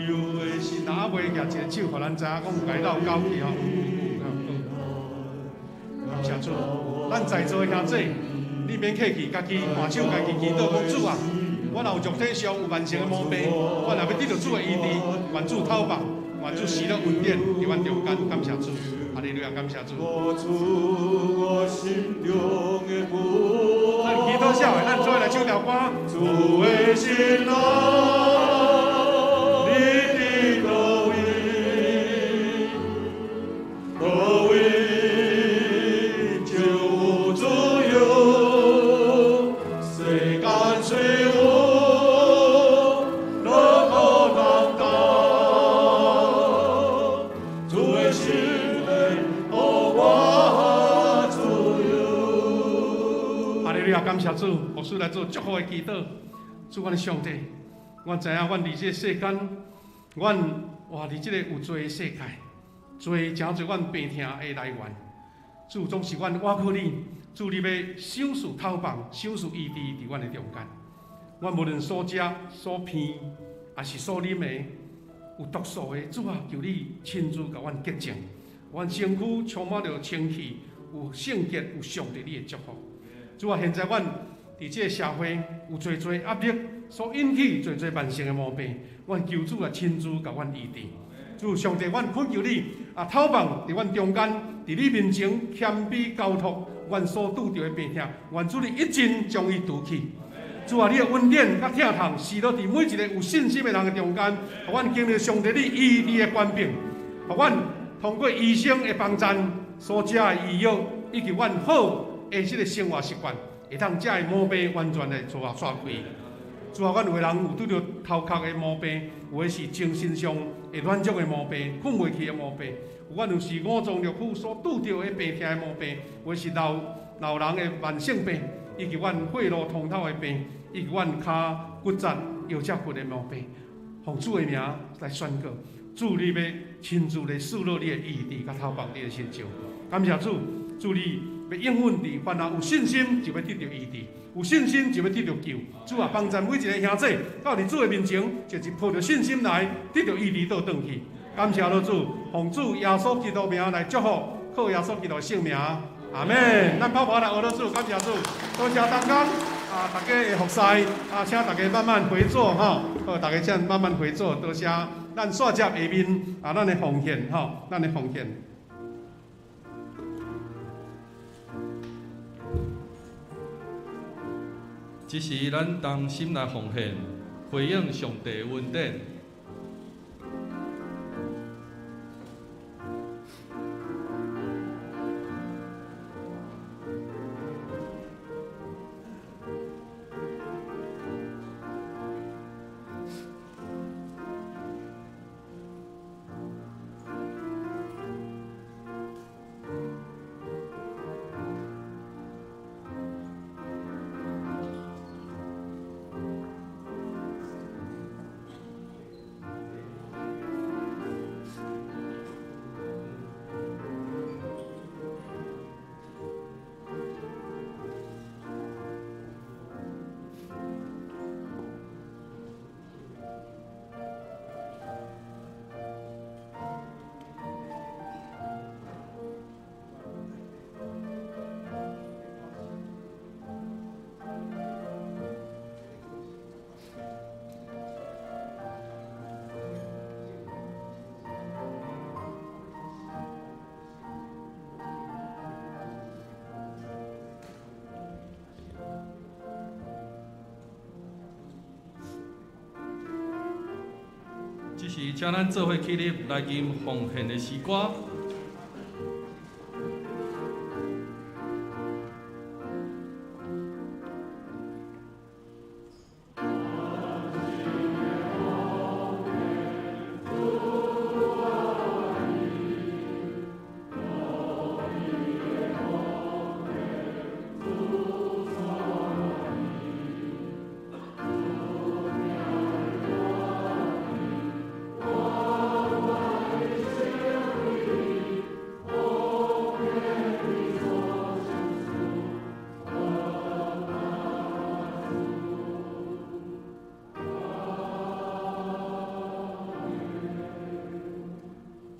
由的心，若未举一个手，予咱知影讲有共伊落交去吼。感谢主，咱在座的兄弟，你免客气，家己换手，家己祈祷讲主啊，我若有肉体上有慢性的毛病，我若欲得著主的医治，愿主透放，愿主施了恩典伫阮中间，感谢主，哈利路亚，感谢主。咱祈祷啥的，咱做伙来唱条歌。主的心啊，你伫佗位？佗位就有自由，世间虽有乐苦难当，主的心予我自由。哈利路亚，感谢主，牧师来做祝福的祈祷。主，阮的上帝，阮知影，阮伫这个世间，阮活伫这个有罪的世界，罪诚济阮病痛的来源。主总是阮倚靠你，主你欲赏赐透放，赏赐医治伫阮的中间。阮无论所食、所鼻，抑是所啉的，有毒素的，主啊，求你亲自共阮洁净。阮身躯充满著清气，有圣洁，有上帝你的祝福。主啊，现在阮伫这个社会有济济压力，所引起济济慢性的毛病，阮求主啊亲自共阮医治。主上帝，阮恳求你啊，透放伫阮中间，伫你面前谦卑交托阮所拄著的病痛，愿主你一尽将伊除去。主啊，你的恩典佮疼痛，施落伫每一个有信心的人的中间，予阮经历上帝你医治的权柄，予阮通过医生的帮助，所食的医药，以及阮好的这个生活习惯，会当这个毛病完全的做啊煞开。主啊，阮有的人有拄著头壳的毛病，有的是精神上会软弱的毛病，睏袂去的毛病，有阮有是五脏六腑所拄著的病痛的毛病，有的是老老人的慢性病，以及阮血路通透的病，以及阮跤骨折、腰脊骨的毛病，奉主的名来宣告，主你欲亲自来赐落你的医治佮透放你的身上。感谢主，主你欲应允伫凡人有信心就欲得著医治，有信心就欲得著救。主啊，帮助每一个兄弟到伫主的面前，就是抱著信心来得著医治，倒转去。感谢老主，奉主耶稣基督名来祝福，靠耶稣基督的圣名，阿们。咱拍拍来学老主，感谢主，多谢同工啊，大家的服侍啊，请大家慢慢回座吼，好，大家请慢慢回座，多谢。咱煞接下面啊，咱的奉献吼，咱的奉献。这时，咱同心来奉献，回应上帝恩典。这时，请咱做伙起立来吟奉献的诗歌。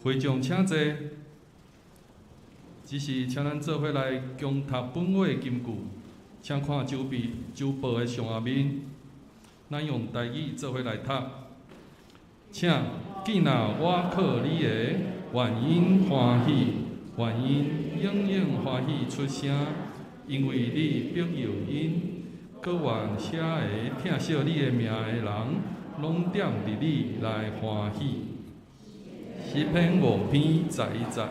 會眾請坐。這時請咱做伙來恭讀本會金句，請看周筆周報的上下面，咱用台語做伙來讀。請見若我靠你的，願𪜶歡喜，願𪜶永遠歡喜出聲，因為你庇佑𪜶，閣願遐个疼惜你的名的人，攏踮佇你內歡喜。詩篇5篇11節。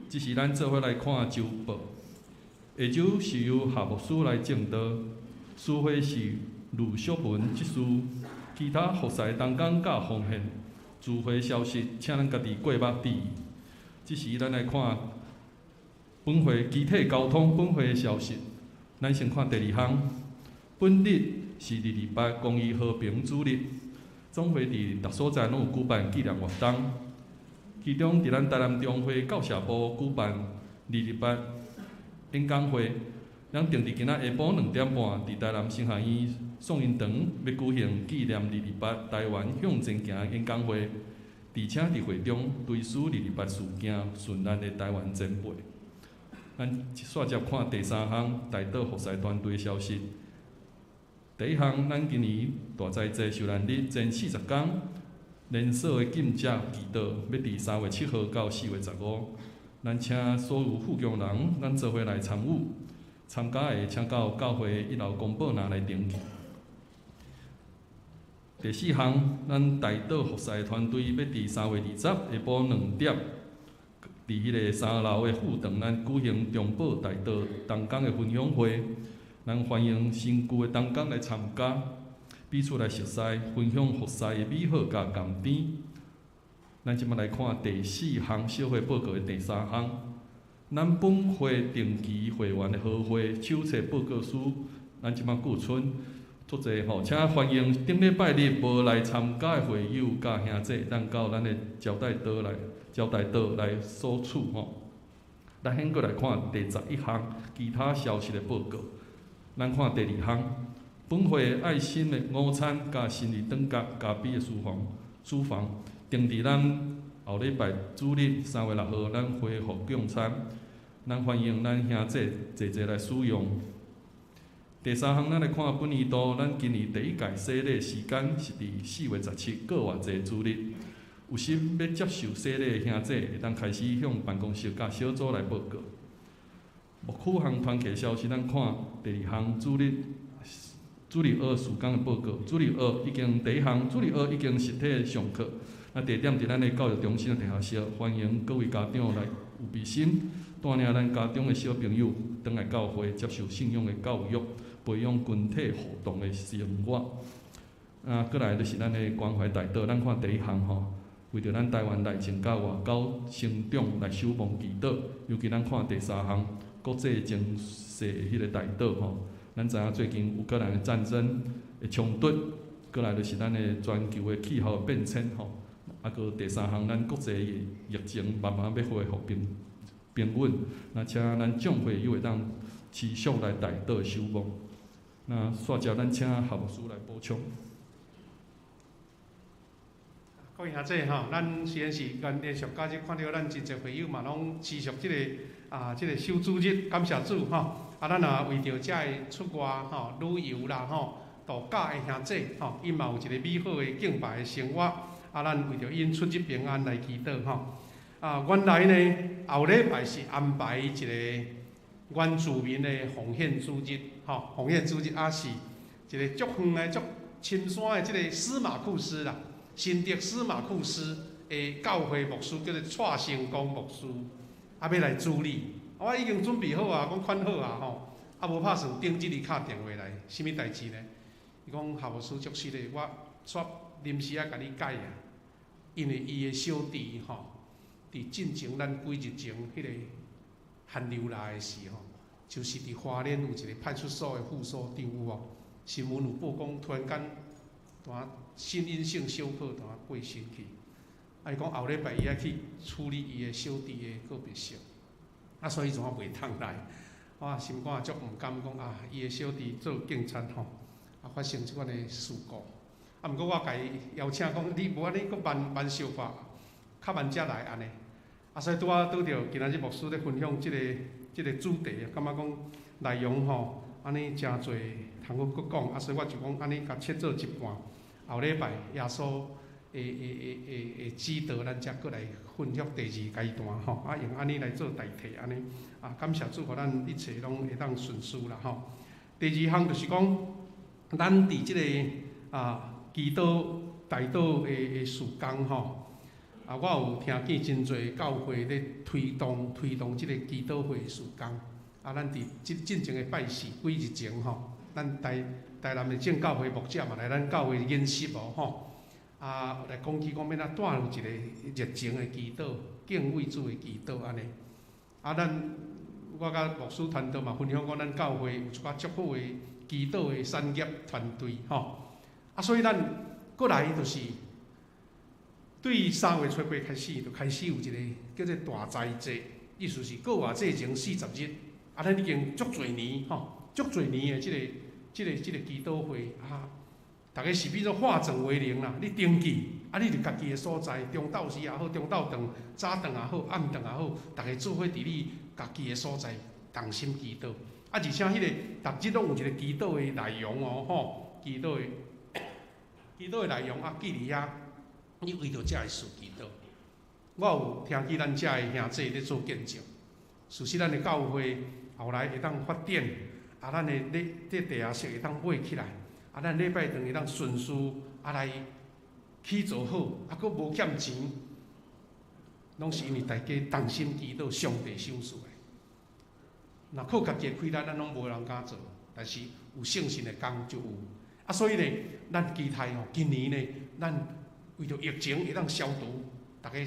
這是咱做伙來看周報。下晝是由夏牧師來證道，司會是呂淑文執事，其他服侍同工佮奉獻。聚會消息，請咱家己過目注意。這時咱來看本會肢體交通本會的消息。咱先看第二項，本日是228公益和平主日，總會佇逐所在攏有舉辦紀念活動。其中，佇咱台南中會教社部舉辦228演講會，咱定佇今仔下晡2點半，佇台南神學院宋英堂欲舉行紀念228台灣向前行演講會，而且佇會中追思二二八事件殉難的台灣前輩。咱煞接看第三項代禱服侍團隊消息。第一項，咱今年大齋節受難日前40工，連鎖的禁食祈禱，欲佇3月7號到4月15，咱請所有富強人，咱做伙來參與。參加的，請到教會一樓公報欄來登記。第四項，咱代禱服侍團隊欲佇3月20下晡2點，佇彼个三樓的副堂，咱舉行中保代禱同工的分享會，咱歡迎新舊的同工來參加。彼此來熟似，分享服侍的美好佮甘甜。咱這擺來看第四項小會報告的第三項，咱本會定期會員的合會手冊報告書，咱這擺寄存足濟吼，請歡迎頂禮拜日無來參加的會友佮兄姐，咱到咱的招待桌來招待桌來索取吼。咱現閣來看第11項其他消息的報告，咱看第二項。本會愛心的午餐佮新日轉角咖啡的書房，書房定佇咱後禮拜主日3月6號，咱恢復供餐，咱歡迎咱兄弟濟濟來使用。第三項，咱來看本年度咱今年第一屆洗禮時間是佇4月17過活節主日。有心欲接受洗禮的兄弟，會當開始向辦公室佮小組來報告。牧區項團契消息，咱看第二項主日。主日學事工的報告，主日學已經第一項，主日學已經實體上課。啊，地點佇咱的教育中心的地下室，歡迎各位家長來有備心，帶領咱家中的小朋友轉來教會接受信仰的教育，培養群體互動的生活。啊，閣來就是咱的關懷代禱，咱看第一項吼，為著咱台灣內政佮外交成長來守望祈禱，尤其咱看第三項國際情勢彼个代禱吼。咱知影最近烏克蘭的戰爭的衝突，閣來就是咱的全球的氣候變遷吼，啊，閣第三項，咱國際的疫情慢慢欲恢復平平穩，那請咱眾會友會當持續來代禱守望。那煞接咱請夏牧師來補充。各位兄弟吼，咱雖然是連續假日看著咱真濟會友嘛，攏持續這个啊，這个守主日，感謝主吼。啊，咱也為著遮个出外吼旅遊啦吼度假的兄弟吼，𪜶嘛有一个美好的敬拜的生活。啊，咱為著𪜶出入平安來祈禱吼。啊，原來呢後禮拜是安排一個原住民的奉獻主日吼，奉獻主日啊是一個足遠的足深山的這个司馬庫斯啦，新竹司馬庫斯的教會牧師叫做蔡成功牧師，啊欲來主禮。我已經準備好啊，講款好啊吼，啊無拍算頂日伊敲電話來，啥物代志呢？伊講夏牧師足失禮，我煞臨時愛共你改啊，因為伊的小弟吼，佇進前咱幾日前彼个寒流來的時吼，就是佇花蓮有一個派出所的副所長有無？新聞有報講，突然間彈心因性休克，彈過身去。啊，伊講後禮拜伊愛去處理伊的小弟的告別式。啊，所以怎啊袂通來？我心肝足毋甘，講啊，伊的小弟做警察吼，啊發生這款的事故。啊，毋過我共伊邀請講，你無按呢閣慢慢相看，較慢才來按呢。啊，所以拄仔拄著今仔日牧師咧分享這個主題，感覺講內容吼，按呢誠濟通閣閣講，啊，所以我就講按呢共切做一半。後禮拜耶穌的指導，咱才閣來分享第二階段吼，啊，用按呢來做代替按呢。啊，感謝主，予咱一切攏會當順遂啦吼。第二項就是講，咱佇這個啊祈禱代禱的事工吼，啊，我有聽見真濟教會咧推動這個祈禱會的事工。啊，咱佇這進前的拜四幾日前吼，咱台南的正教會牧者嘛來咱教會研習哦吼，啊，來講起講欲按怎帶有一個熱情的祈禱、敬畏主的祈禱按呢。啊，咱我佮牧師團隊嘛分享講，咱教會有一寡足好的祈禱的產業團隊吼。啊，所以咱過來就是對3月初8開始，就開始有一個叫做大齋節，意思是過活節前40日。啊，咱已經足濟年吼，足濟年的這個祈禱會啊，逐家是變做化整為零啦。你登記，啊，你佇家己的所在，中晝時也好，中晝頓、早頓也好，暗頓也好，逐家做伙佇你家己的所在同心祈禱。啊，而且彼個逐日攏有一個祈禱的內容哦，吼，祈禱的內容啊，記佇遐，你為著遮的事祈禱。我有聽見咱遮的兄弟咧做見證，事實咱的教會後來會當發展，啊，咱的咧這地下室會當買起來，啊，咱禮拜堂會當順序啊來起做好，啊，閣無欠錢，攏是因為大家同心祈禱，上帝賞賜的。若靠家己的氣力，咱攏無人敢做，但是有聖神的工就有。啊，所以呢，咱期待吼，今年呢，咱為著疫情會當消除，逐家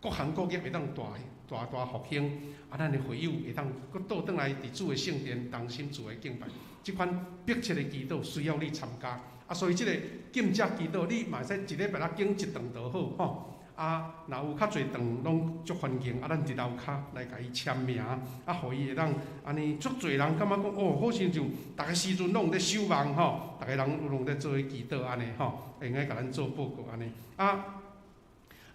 各行各業會當大大大復興，啊，咱的會友會當閣倒轉來佇主的聖殿同心主的敬拜。這款迫切的祈禱需要你參加，啊，所以這個禁食祈禱，你嘛會使一禮拜仔揀一頓就好吼。啊，若有較濟頓，攏足歡迎。啊，咱佇樓跤來共伊簽名，啊，予伊會當按呢足濟人感覺講哦，好親像逐个時陣攏有咧守望吼，逐个人攏咧做伙祈禱按呢吼，會用共咱做報告按呢。啊，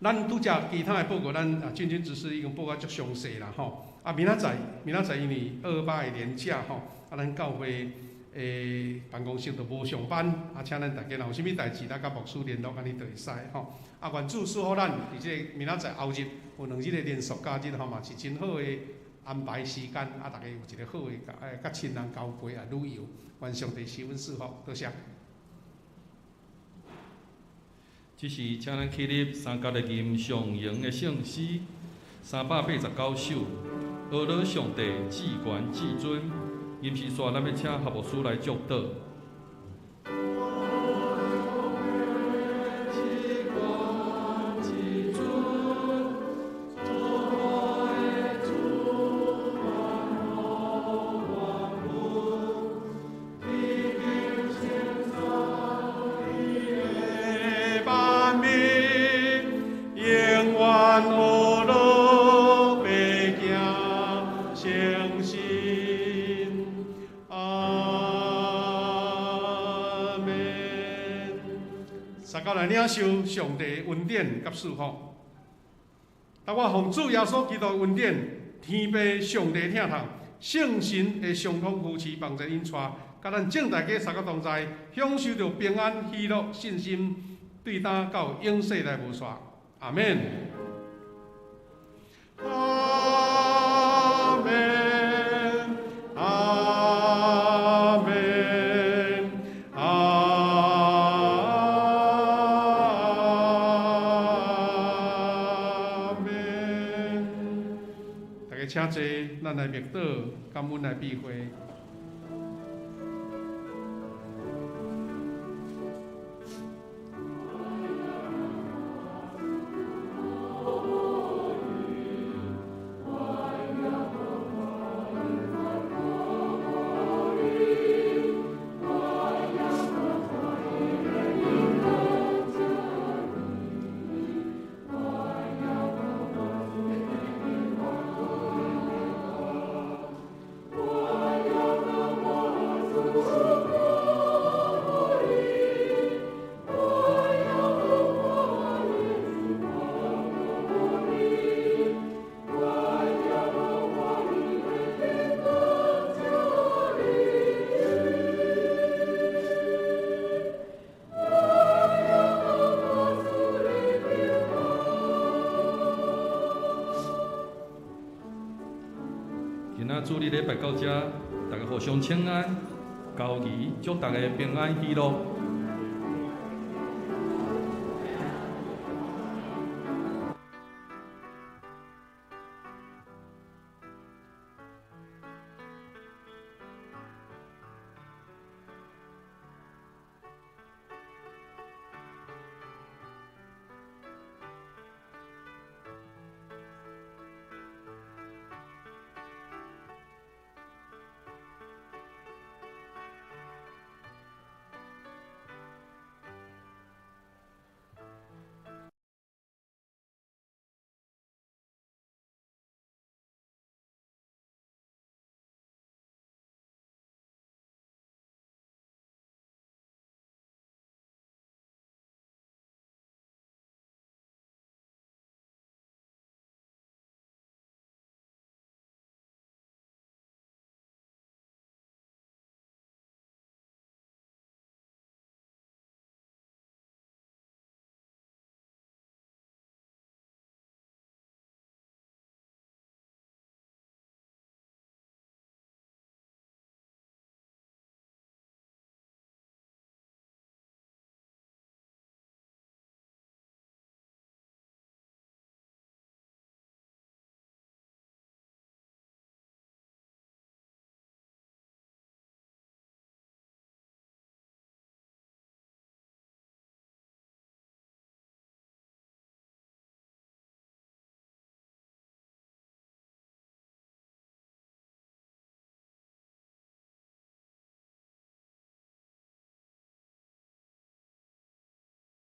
咱拄才其他的報告，咱啊進進執事已經報告足詳細啦吼。啊，明仔載因為228的連假吼，啊，咱教會的辦公室就無上班，啊，請咱大家若有啥物代誌，咱佮牧師聯絡，按呢就會使吼。啊，願主賜福咱，佇這個明仔載後日有2日的連續假日吼，嘛是真好的安排時間，啊，大家有一個好的佮親人交陪啊旅遊，願上帝賜阮賜福，多謝。這是請咱起立三角的吟上榮的聖詩389首，阿樂上帝至懸至尊，吟詩煞咱欲請何牧師來祝禱。領受上帝恩典佮賜福，當我奉主耶穌基督恩典，天父上帝疼痛，聖神的相通扶持幫助引帶，佮咱眾大家三個同在，享受著平安、喜樂、信心，對今到永世來無煞。阿們。阿們，阿們。請坐，咱來默禱，感恩來閉會。仔主日禮拜到遮，大家互相請安，交誼，祝大家平安喜樂。